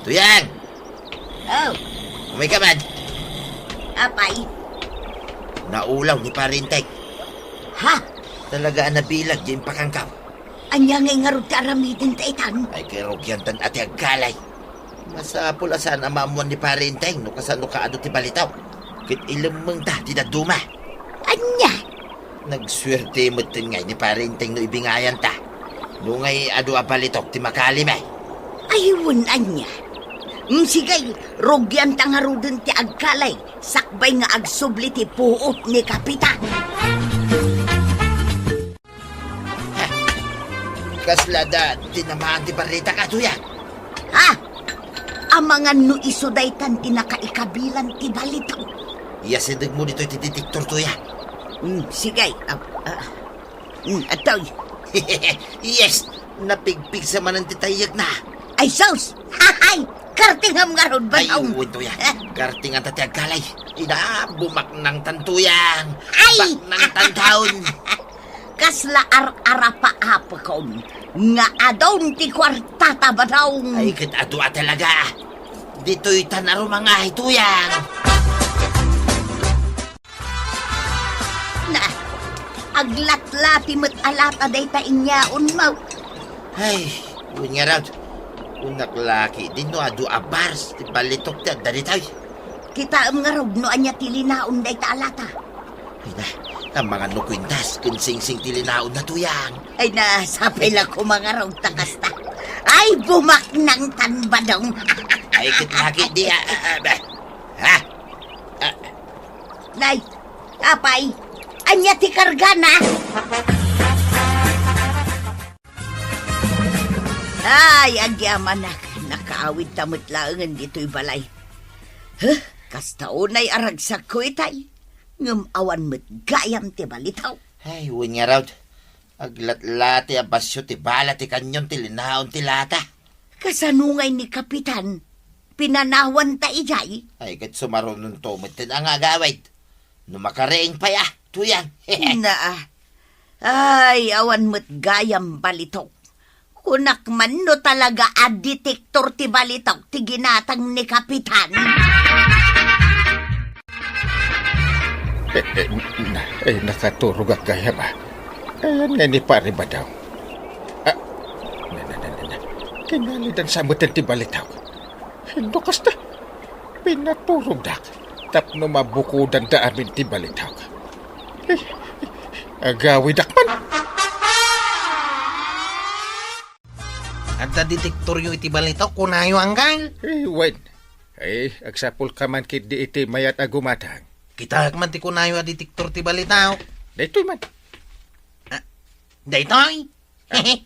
Tuyang! Oh. Umay ka man. Apay? Naulaw ni Pare Enteng. Ha? Talaga a nabilag di impakangkaw. Ania ngay ngarud ti aramiden ta itan? Ay, kay rugiantan a ti agkalay. Masapul a saan a maammuan ni Pare Enteng no kasano kaadu ti balitaw. Ket ilemmengta ti dadduma. Ania? Nagsuerte metten ngay ni Pare Enteng no ibingayanta. No ngay adu a balitok ti makali, may. Ay, wen ania? Mm, sige, rugianta ngaruden ti agkalay, sakbay nga agsubli ti puot ni Kapitan. Kasla da tinamaan ti barritak a, Tuyang? Ha? Amangan no isu daytan ti nakaikabilan ti balitok. Iyasidegmo ditoy ti detektor, Tuyang. Mm, sige. Ah, ah. Mm, atoy. Yes! Napigpigsa manen ti tayyekna. Ay, sus! Hahay! Kartingam ngarud, Ay, Badong. Wen, Tuyang. Eh? Kartinganta ti agkalay. Ida, bumaknangtan, Tuyang. Ay! Baknangtan taon. Kasla ar-arapaapekon nga adun ti kuartata, Badong. Ay, ket adu a talaga. Ditoy tan a rumangahay, Tuyang. Na, aglatlati met a lata dayta inyaon, Maw. Ay, wen ngarud. Kunak la ketdi no adu a bars ti balitok ti adda ditoy. Kitaem ngarud no ania ti linaon dayta a lata. Ay na, amangan no kuintas ken singsing ti linaonna, Tuyang. Ay na, sapay la koma ngarud ta kasta. Ay, bumaknangtan, Badong. Ay, ket la ketdi, ah, ah, ah, bah. Ha? Ah. Nay, apay, ania ti kargana? Ay, agyamanak, nakaawidta met laengen ditoy balay. Huh, kasta unay a ragsakko itay, ngem awan met gayam ti balitaw. Ay, wen ngarud, aglatlati a basio ti bala ti kanyon ti linaon ti lata. Kasano ngay ni Kapitan? Pinanawanta idiay? Ay, ket sumarunonto metten a nga agawid. No makariing pay a, Tuyang. Naa. Ay, awan met gayam balitok. Kunak man no talaga a detektor ti balitok ti ginatang ni Kapitan. Eh, eh, na, eh, nakaturogak gayam, ah. Ayan nga ni Pare Badong. Ah, na, na, na, na, na. Kinalidan sa metten ti balitok. No kasta, pinaturogdak tapno mabukodanda amin ti balitok. Eh, agawidak man. Adda detektoryo iti balitok, kunayo, Anggal? Eh, wen. Eh, agsapulka man ketdi iti mayat a gumatang. Kitaek man ti kunayo a detektor ti balitok. Daytoy man. Ah, daytoy? Ah.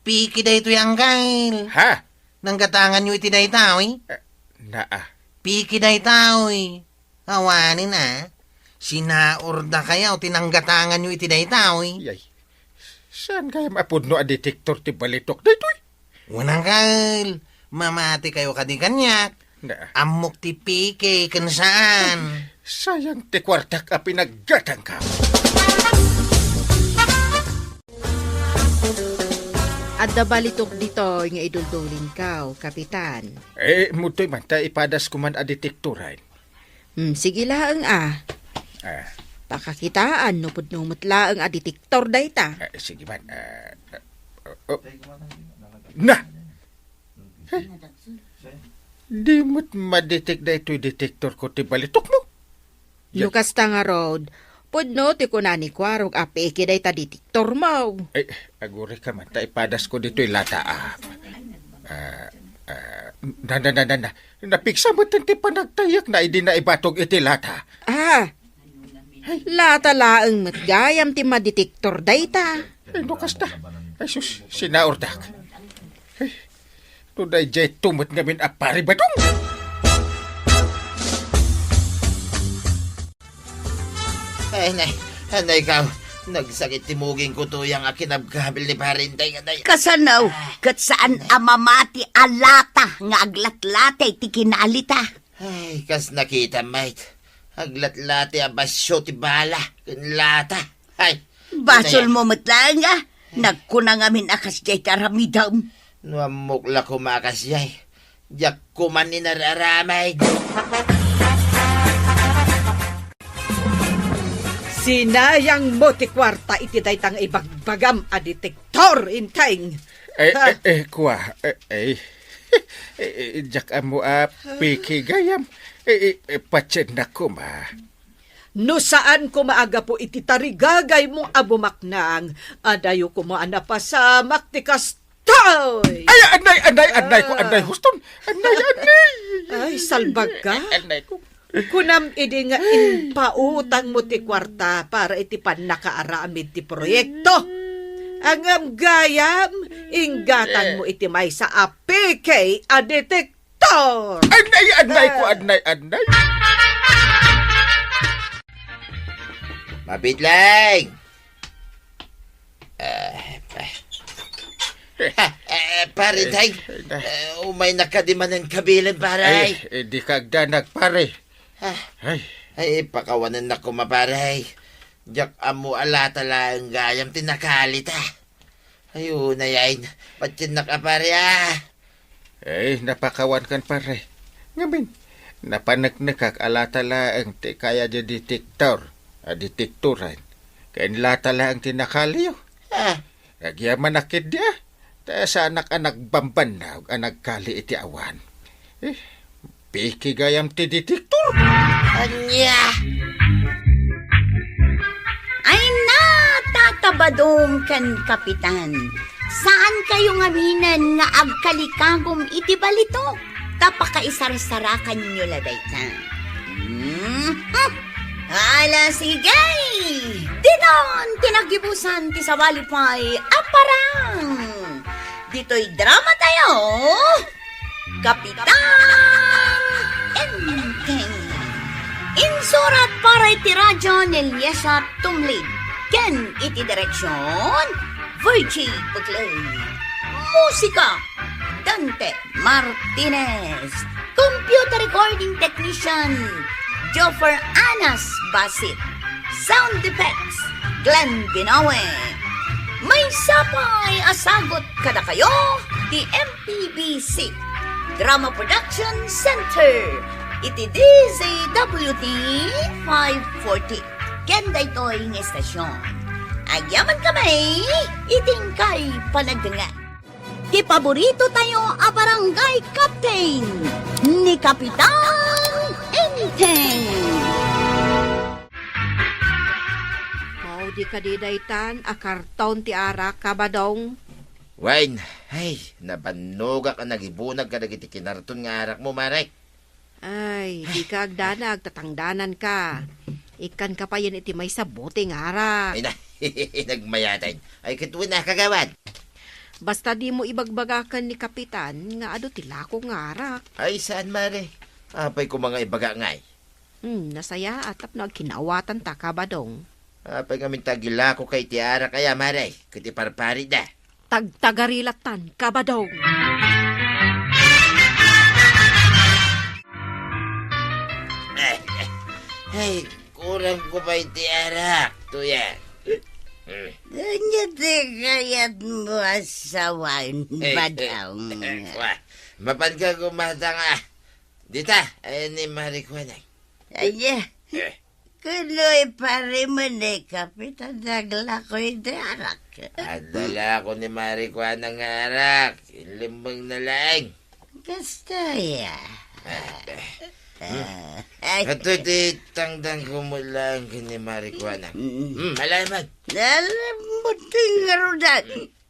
Piki daytoy, Anggal. Ha? Nanggatanganyo iti daytoy? Eh, naa. Piki daytoy. Awanen a. Sinaurdakayo ti nanggatanganyo iti daytoy. Yay. Saan gayam a pudno a detektor ti balitok daytoy? Wen, Anggal. Mamatikayo kadi kaniak. Na. Ammok ti piki ken saan. Sayang ti kuartak a pinaggatangka. Adda balitok ditoy nga iduldulinkaw, Kapitan. Eh, mutoy man, ta ipadasko man a detektoran. Hmm, sige laeng a. Ah. Pakakitaan no pudno met laeng a detektor dayta. Ah, sige man. Ah, ah, oh. Na! Di met madetek daytoy detektorko ti balitokmo. No kasta ngarud, pudno ti kuna ni Kuarog a peke dayta detektormo. Ay, agurayka man, ta ipadasko ditoy lata a. Ah, ah, Na, na, na, na, na. Napigsa met ti panagtayyekna idi naibatog iti lata. Ah, lata laeng met gayam ti madetektor dayta. Ay, no kasta. Ay, sus, sinaurdak. Ay, no daydiay tumet ngamin a pari Badong. Ay, nay, anay ka. Nagsakit ti muging ko tuyang a kinabkabil ni Pare Inteng, anay. Kasano? Ah, ket saan a mamati a lata nga aglatlate ti kinalita? Ay, kas nakita, mate. Aglatlate a basyo ti bala ken lata. Ay, Basolmo met laeng a nagkuna ngamin a kasdiay ti aramidem. No ammok la koma a kasdiay, diak koma inar-aramid. Sinayangmo ti kuarta iti dayta nga ibagbagam a detektor, Inteng. Eh, Ha? eh, eh, kua, eh, eh. Eh, eh, diak ammo a piki gayam. Eh, eh, eh, patiennak koma. No saan koma a gapu iti tarigagaymo a bumaknang, adayo koma a napasamak ti kastoy. Ay, anay, anay, anay ko, anay, Ah. Huston. Anay, anay. Ay, salbag ka. Anay ko. Kunam idi nga impautangmo ti kuarta para iti pannakaaramid ti proyekto. Ngem gayam, inggatangmo iti maysa a peke a detektor. Anay, anay ko, Ah. anay, anay. Mabitleng! Eh, eh. Ah, eh, pare, Eh, tay. eh, na- Eh, umay nakadi manen kabilen, pare. Ay, eh, di ka agdanag, pare. Ah. Ay. Ay, pakawanennak koma, pare. Diak ammo a lata laeng gayam ti nakalita. Ay, unay, ay, patiennak a, pare, ah. Eh, napakawankan, pare. Ngamin, napaneknekak a lata laeng ti kaya di detektor, a detektoran. Ken lata laeng ti nakaliyo. Ah. Agyamanak ketdi, ah. Ta saanak a nagbambannog a nagkali iti awan. Eh, peke gayam ti detektor. Ania? Ay na, Tata Badong ken Kapitan. Saan kayo ngaminen nga agkalikagum iti balitok? Ta pakaisarsarakanyo la dayta. Hmm? Ala, sige! Ditan ti naggibusan ti sabali pay a parang! Ditoy drama tayo, Kapitan Enteng. Insurat para iti radyo ni Eliesa Tumlid. Ken iti direksyon, Virgie Buclay. Musika, Dante Martinez. Computer recording technician, Joffer Anas Basit. Sound effects, Glenn Binoe. Maysa pay a sagut kadakayo ti M P B C Drama Production Center iti D Z W T five forty. Ken daytoy nga estasyon, agyamankami iti inkay panagdengngeg. Ti paborito tayo a barangay captain, ni Kapitan Enteng. Maudi kadi daytan a karton ti arak, Kabadong? Wen, ay, nabannogak a nagibunag kadagiti kinarton nga arakmo, mare. Ay, dika agdanag, tatangdanan ka. Ikkan ka payen iti maysa bote nga arak. Ay na, nagmayaten. Ay, ket wen a, kagawad. Basta dimo ibagbaga ken ni Kapitan nga adu ti lako nga arak. Ay, saan, mare? Apay koma nga ibaga ngay? Hmm, nasayaat tapno agkinaawatan ta, Kabadong. Apay ngamin ta agilako kay ti arak aya, mare, ket iparparida. Tagtagari lattan, Kabadong. Ay, kurang ko pay ti arak, tuya. Ania ti kayatmo a sawen, Badong? Wa, mapan ka gumatang, ah. Dita, ay ni Marijuana. Ania? Eh. Kunoy pare man ni Kapitan naglako iti arak. Adda la ako ni Marijuana nga arak. Inlemmeng na laeng. Kasta ya. Eh, eh. Ah, ay. Ato ti tangdang ko mo laeng ken ni Marijuana. Mm. Hmm, alay man. Alam mo, tingarudan.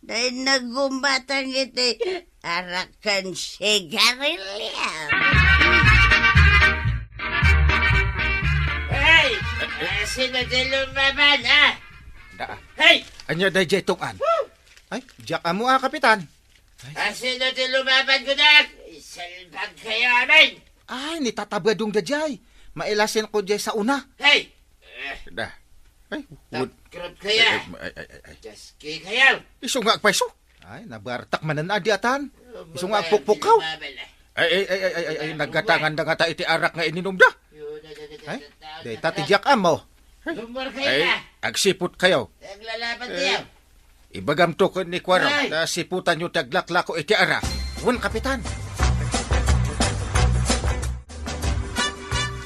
Tay naggumatang iti arak ken sigarilyo. Hey! Sino ti lumaban, ha? Da. Hey! Ania daydiay tungpal? Ay, diak ammo a, Kapitan. Ay. Sino ti lumaban, kunak? Isalbag kayo amin! Ay, ni Tata Badong daydiay. Mailasin ko diay sa una. Hey! Da. Ay, wud-, Takrot kaya? Ay, ay, ay, ay, ay. Jaski kayo! Isu nga agpayso. Ay, nabartak manen a di atan. Isu nga agpukpukkaw. Ay, ay, ay, ay, ay, ay, naggatangan da ngata iti arak nga ininumda. Ay, dayta ti diak ammo. Ay, agsiput kayo. Aglalaban kayo. Ibagamto ken ni Kuarong ta siputanyo ti aglaklako iti arak. Wen, Kapitan.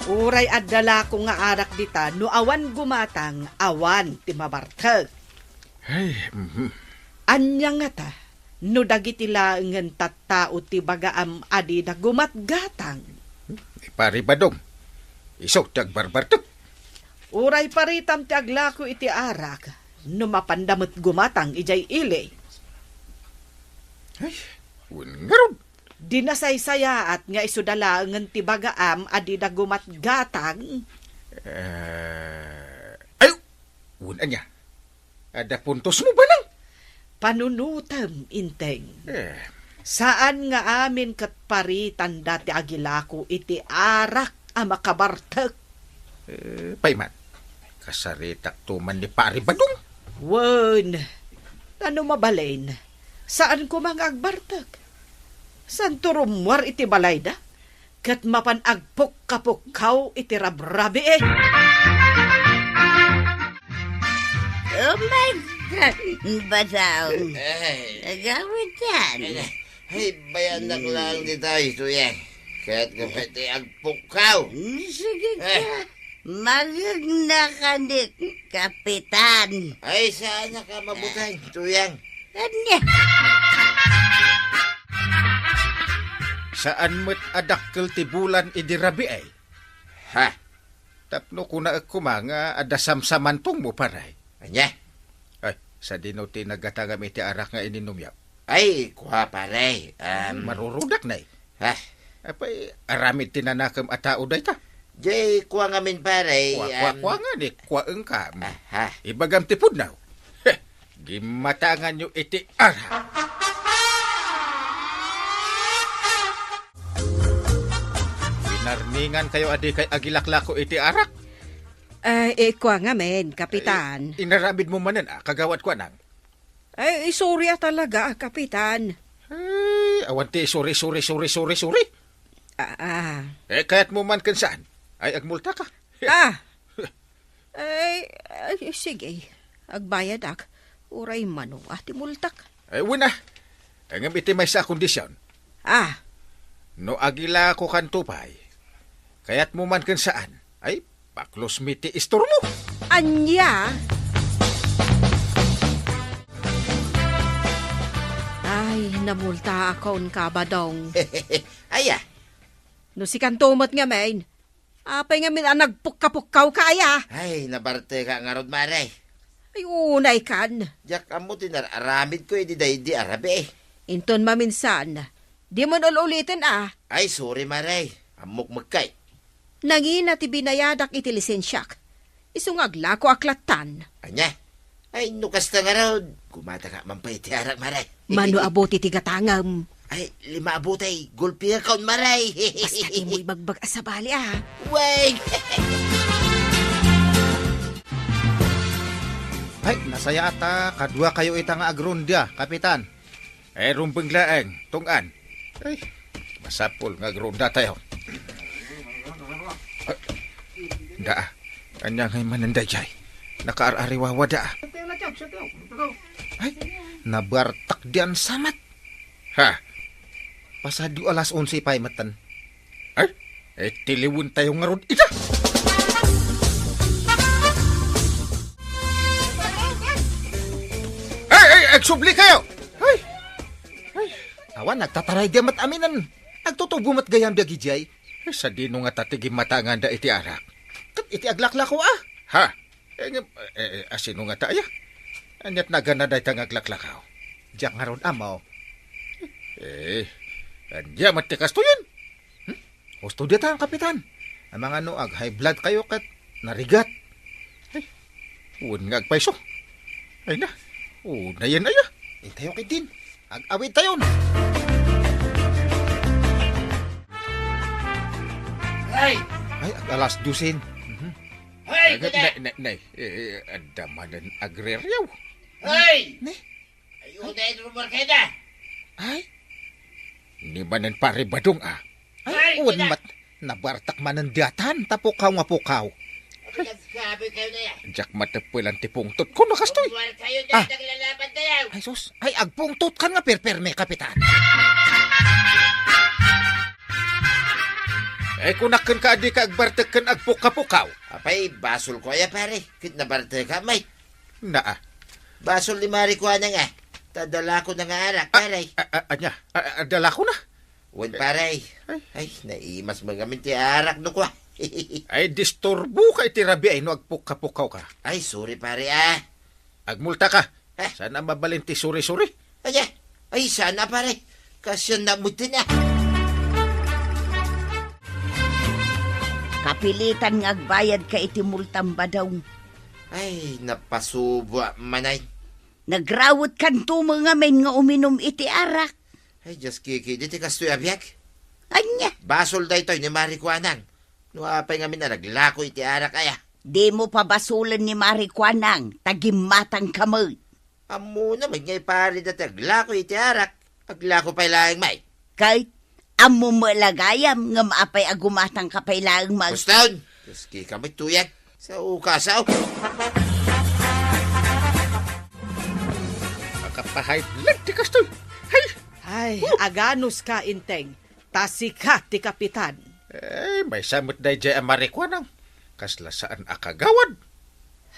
Uray adda lako nga arak dita, no awan gumatang, awan ti mabartek. Ay, mhm. Ania ngata, no dagiti laengen tattao ti bagaam a dida gumatgatang? Ni Pari Badong, isu ti agbarbartek. Uray paritam ti aglako iti arak, no mapanda met gumatang idiay ili. Ay, wen ngarud. Di nasaysayaat nga isuda laengen ti bagaam a dida gumatgatang. Eh, ay, wen ania? Adda puntos mo, Banang? Panunutem, Inteng. Eh. Saan nga amin ket paritanda ti agilako iti arak a makabartek. Eh, payman. Kasaritakto man ni Pari Badong. Wen, no mabalin, saan koma nga agbartek. Santo rummuar iti balayda, ket mapan agpukkapukkaw iti rabrabii. Oh my God, Badong. Ay. Agawid yan. Ay, bayanak lang dita, Tuyang. Kayatka pay ti agpukkaw. Mm, sige ka. Eh. Magegna ka ni Kapitan. Ay, saan ka mabuteng, Tuyang? Ania? Saan met a dakkel ti bulan idi rabii? Ha? Tapno kunaek koma nga adda samsamantongmo, pare. Ania? Ay, sadino ti naggatangam iti arak nga ininumyo? Ay, kua, pare, um, marurudak, nay. Ha? Apay, aramid ti nanakem a tao dayta? Jay, kua ngamin, pare, kua, kua, um, kua nga ni, kua engka. Aha. Ibagam ti pudno. Heh, gimmatanganyo iti arak. Winarningan kayo a dikay agilaklako iti arak? Ay, eh, kua ngamin, Kapitan. Ay, inaramid mo manen, ah, kagawad ko, anang? Ay, sorry a talaga, ah, Kapitan. Ay, awan ti sorry, sorry, sorry, sorry, sorry. Ah, ah. Eh, kayat mo man ken saan? Ay, agmulta ka. Ah. Ay, ay, sige. Agbayadak. Uray mano, ah, ti multak. Ay, wen a. Ngem iti maysa a kondisyon. Ah. No agilakokanto pay, kayat mo man ken saan, ay, paklosmi ti istormo. Ania? Ay, namultaakon, Kabadong. Aya? No sikanto met ngamin, apay ngamin a nagpukkapukkaw ka, aya? Ay, nabarteka ngarud, mare. Ay, unay kan. Diak ammo ti nar-aramidko idi daydi a rabii. Inton maminsan, di man ul-uliten a. Ay, sorry, mare. Ammok mekkay. Nangina ti binayadak iti lisensiak. Isu nga aglako ak lattan. Ania? Ay, no kasta ngarud, gumataka man pay iti arak, mare. Mano a bote ti gatangem? Ay, lima a bote, gulpi nga kaon, mare. Basta dimo ibagbag a sabali, ah. Wey! Ay, nasayaat a kadua kayo ita nga agronda, Kapitan. Eh, rumbeng laeng, tunggan. Ay, masapul nga agronda tayo. Ah, daa, ania ngay manen daydiay? Nakaar-ariwawa daa. Ay, nabartak dian samat. Ha? Pasado alas onse pay metten. Ay, eh, tiliwen tayo ngarud ita. Ay, ay, agsubli kayo! Ay! Ay! Awan, nagtataray di met aminen. Nagtutubo met gayam dagidiay. Ay, sadino nga ta ti gimmatanganda iti arak? Ket iti aglaklako, ah. Ha? Eh, ngem, eh, eh, asino nga ta, aya? Aniat nagana dayta nga aglaklakaw? Diak ngarud ammo. Eh, ania met ti kastoyen? Hmm? Husto dayta, Kapitan. Amangan no ag-high blood kayo ket narigat. Ay, wen nga agpayso. Ay na, unayen aya. Intayo ketdin. Ag-awidtayon. Hey! Ay, ag-alas diyesen. Mhm. Hey, Ag-, kada! nay, nay, nay, eh, adda manen agreriaw. Hey! Ne? Ay, unay, rumor kayo na. Ay? Ni manen Pare Badong, ah. Ay, Ay, wen kita- mat, nabartak manen daytan, ta pukaw nga pukaw. Ay, nagsabi kayo na yan. Diak mateppelan ti pungtot ko, no, kastoy. Rumor kayo na, Ah. naglalaban tayo. Ay, sus. Ay, agpungtot kan nga perperme, Kapitan. Ay, kunak ken ka, adi ka agbartek ken agpukapukaw. Apay, basol ko aya, pare. Ket nabartek ka, Mike. Naa. Basol ni Mari Kuanang, ah. Ta dalako na nga arak, Ah, paray. ah, ah, anya? Ah, ah, dalako na? Wen, paray. Ay. Ay, naimas mo ngamin ti arak no kua. Ay, disturbo ka iti rabii no agpukkapukaw ka. Ay, sorry, pare, ah. Agmulta ka. Eh? Saan a mabalin ti suri-suri? Anya? Ay, sana, pare. Kasyan na mo din, ah. Kapilitan nga agbayad ka iti multam, Badong. Ay, napasubo, manay. Nagrawet kanto mo ngamin nga uminum iti arak. Ay, Dios, Kiki, di ti kastoy a biag. Anya? Basol daytoy ni Mari Kuanang. No apay ngamin a naglako iti arak aya. Dimo pabasolen ni Mari Kuanang, ta gimmatang ka met. Ammona met nga ipari dati aglako iti arak. Aglako pay laeng, Mike. Kay, ammo met la gayam ngem apay a gumatang ka pay laeng, Mike. Boston! Kaski ka met tuyag. Sao ka, sao? Makapahay lang ti kastoy. Hay! Ay, aganus ka, Inteng. Ta sika ti kapitan. Eh, maysa met daydiay a Mari Kuanang. Kasla saan a kagawad.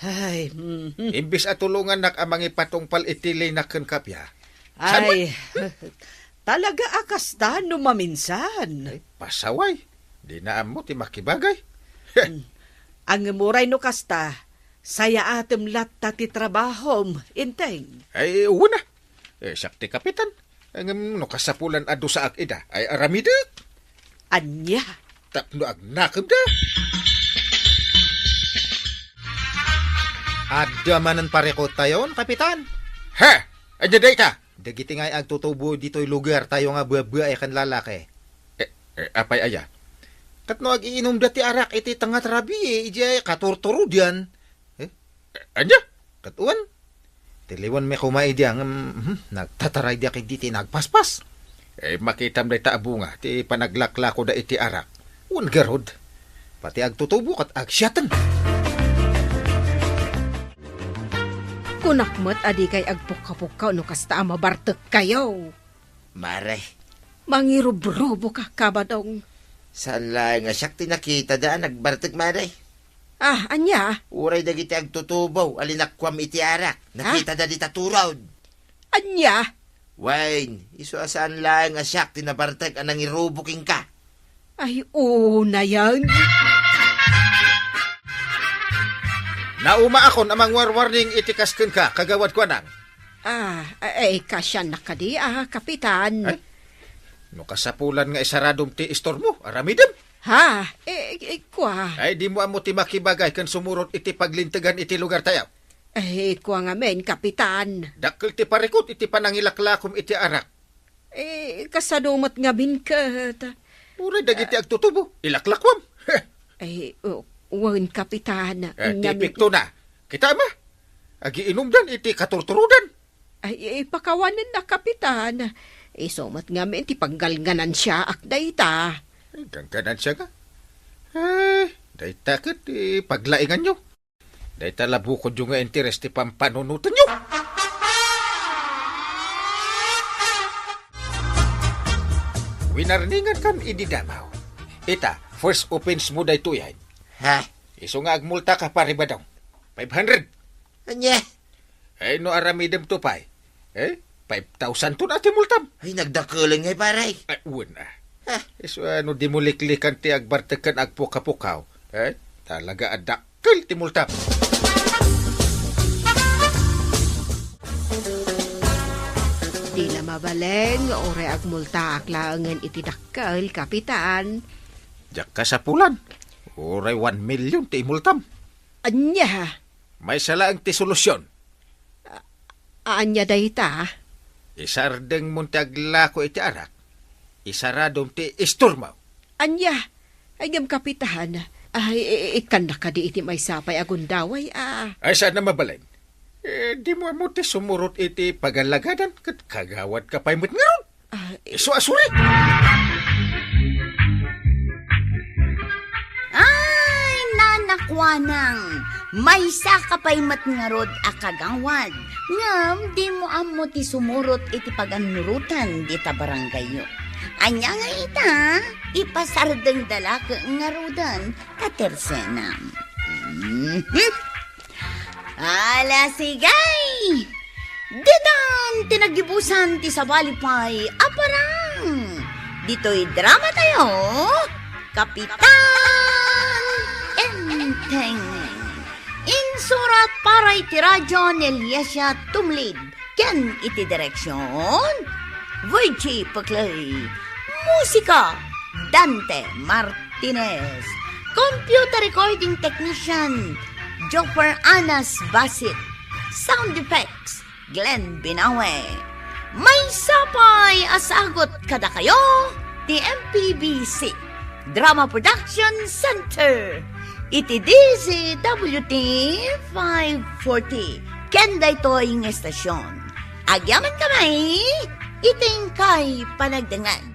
Ay, mhm. Imbis a tulongannak a mangipatungpal iti leynak ken kappia. Saan Ay, talaga a kasta no maminsan. Ay, pasaway. Dina ammo ti makibagay. Mm. Ngem uray no kasta, sayaatem latta ti trabahom, Inteng. Ay, wen a. Eh, siak ti kapitan. Ngem no kasapulan a dusaak ida, ay aramidek. Ania? Tapno agnakemda. Adda manen parikut tayon, Kapitan. Ha? Ania dayta? Dagiti ngay agtutubo ditoy lugar tayo nga babae ken lalaki. Eh, eh, apay aya? Ket no agiinumda ti arak iti tengnga ti rabii, idiay katurturodan. Eh? Ania? Ket wen, tiliwenmi koma idi ngem, mhm, nagtataray diak idi ti nagpaspas. Eh, makitam dayta a bunga ti panaglaklakoda iti arak. Wen garud, pati agtutubo ket agsiaten. Kunak met a dikay agpukkapukkaw no kasta a mabartekkayo. Mare. Mangirubrubok a kabadong. Saan laeng a siak ti nakitada a nagbartek, Mare. Ah, ania? Uray dagiti agtutubo a linakkuam iti arak, Ha? Nakitada dita turod. Ania? Wen, isu a saan laeng a siak ti nabartek a nangirubok kenka. Ay, unayen. Naumaakon a mangwarwarning iti kas kenka, Kagawad Kuanang. Ah, ay, kasiannak kadi, ah, Kapitan. Ay, no kasapulan nga isaradom ti istormo, aramidem. Ha? Eh, eh, kua. Ay, dimo ammo ti makibagay ken sumurot iti paglintegan iti lugar tayo. Eh, kua ngamin, Kapitan. Dakkel ti parikut iti panangilaklakom iti arak. Eh, kasano met ngamin ket? Uray dagiti agtutubo, ilaklakwam. Heh. Eh, o, wen, Kapitan, Eh, ti ngamin epekto na. Kita ma? Agiinumdan iti katurturodan. Ay, eh, pakawanenna, Kapitan. Isu met ngamin ti panggalnganansiaak dayta. Eh, gangganansia nga. Eh, dayta ket, eh, paglainganyo. Dayta la bukodyo nga interes ti pampanunotenyo. Winarningan kam idi Davao. Ita, first offense mo daytoy, ay. Ha? Isu nga agmulta ka, Pare Badong. Five hundred. Ania? Ay, no aramidem to pay. Eh, five thousand to na ti multam. Ay, nagdakelen ngay, pare. Ay, wen, ah. Ha? Isu, ano, di mo liklikan ti agbartek ken agpukapukaw. Eh, talaga a dakkel ti multam. Mabalin nga uray agmultaak laengen iti dakkel, Kapitan. Diak kasapulan. Uray one million ti imultam. Ania? Maysa laeng ti solusyon. A-, ania dayta? Isardengmon ti aglako iti arak. Isaradom ti istormo. Ania? Ay, ngem, Kapitan, ay, i-, ikkannak kadi iti maysa pay a gundaway, a? Ay, saan a mabalin? Eh, dimo ammo ti sumurot iti pagallagadan ket kagawad ka pay met ngarud. Ah, eh. Isu a suri! Ay, nanakuanang, maysa ka pay met ngarud a kagawad, ngem dimo ammo ti sumurot iti pagannurotan dita barangayyo. Ania nga ita, ipasardengda la ket ngaruden ta tersenam. Mhm. Ala, sige! Ditan ti naggibusan ti sabali pay a parang. Ditoy drama tayo, Kapitan Enteng. Insurat para iti radyo ni Eliasia Tumlid. Ken iti direksyon, Virgie Puclay. Musika, Dante Martinez. Computer recording technician, Joffer Anas Basit. Sound effects, Glenn Binawe. Maysa pay a sagut kadakayo ti M P B C Drama Production Center iti D Z W T five forty. Ken daytoy nga estasyon, agyamankami iti inkay panagdengngeg.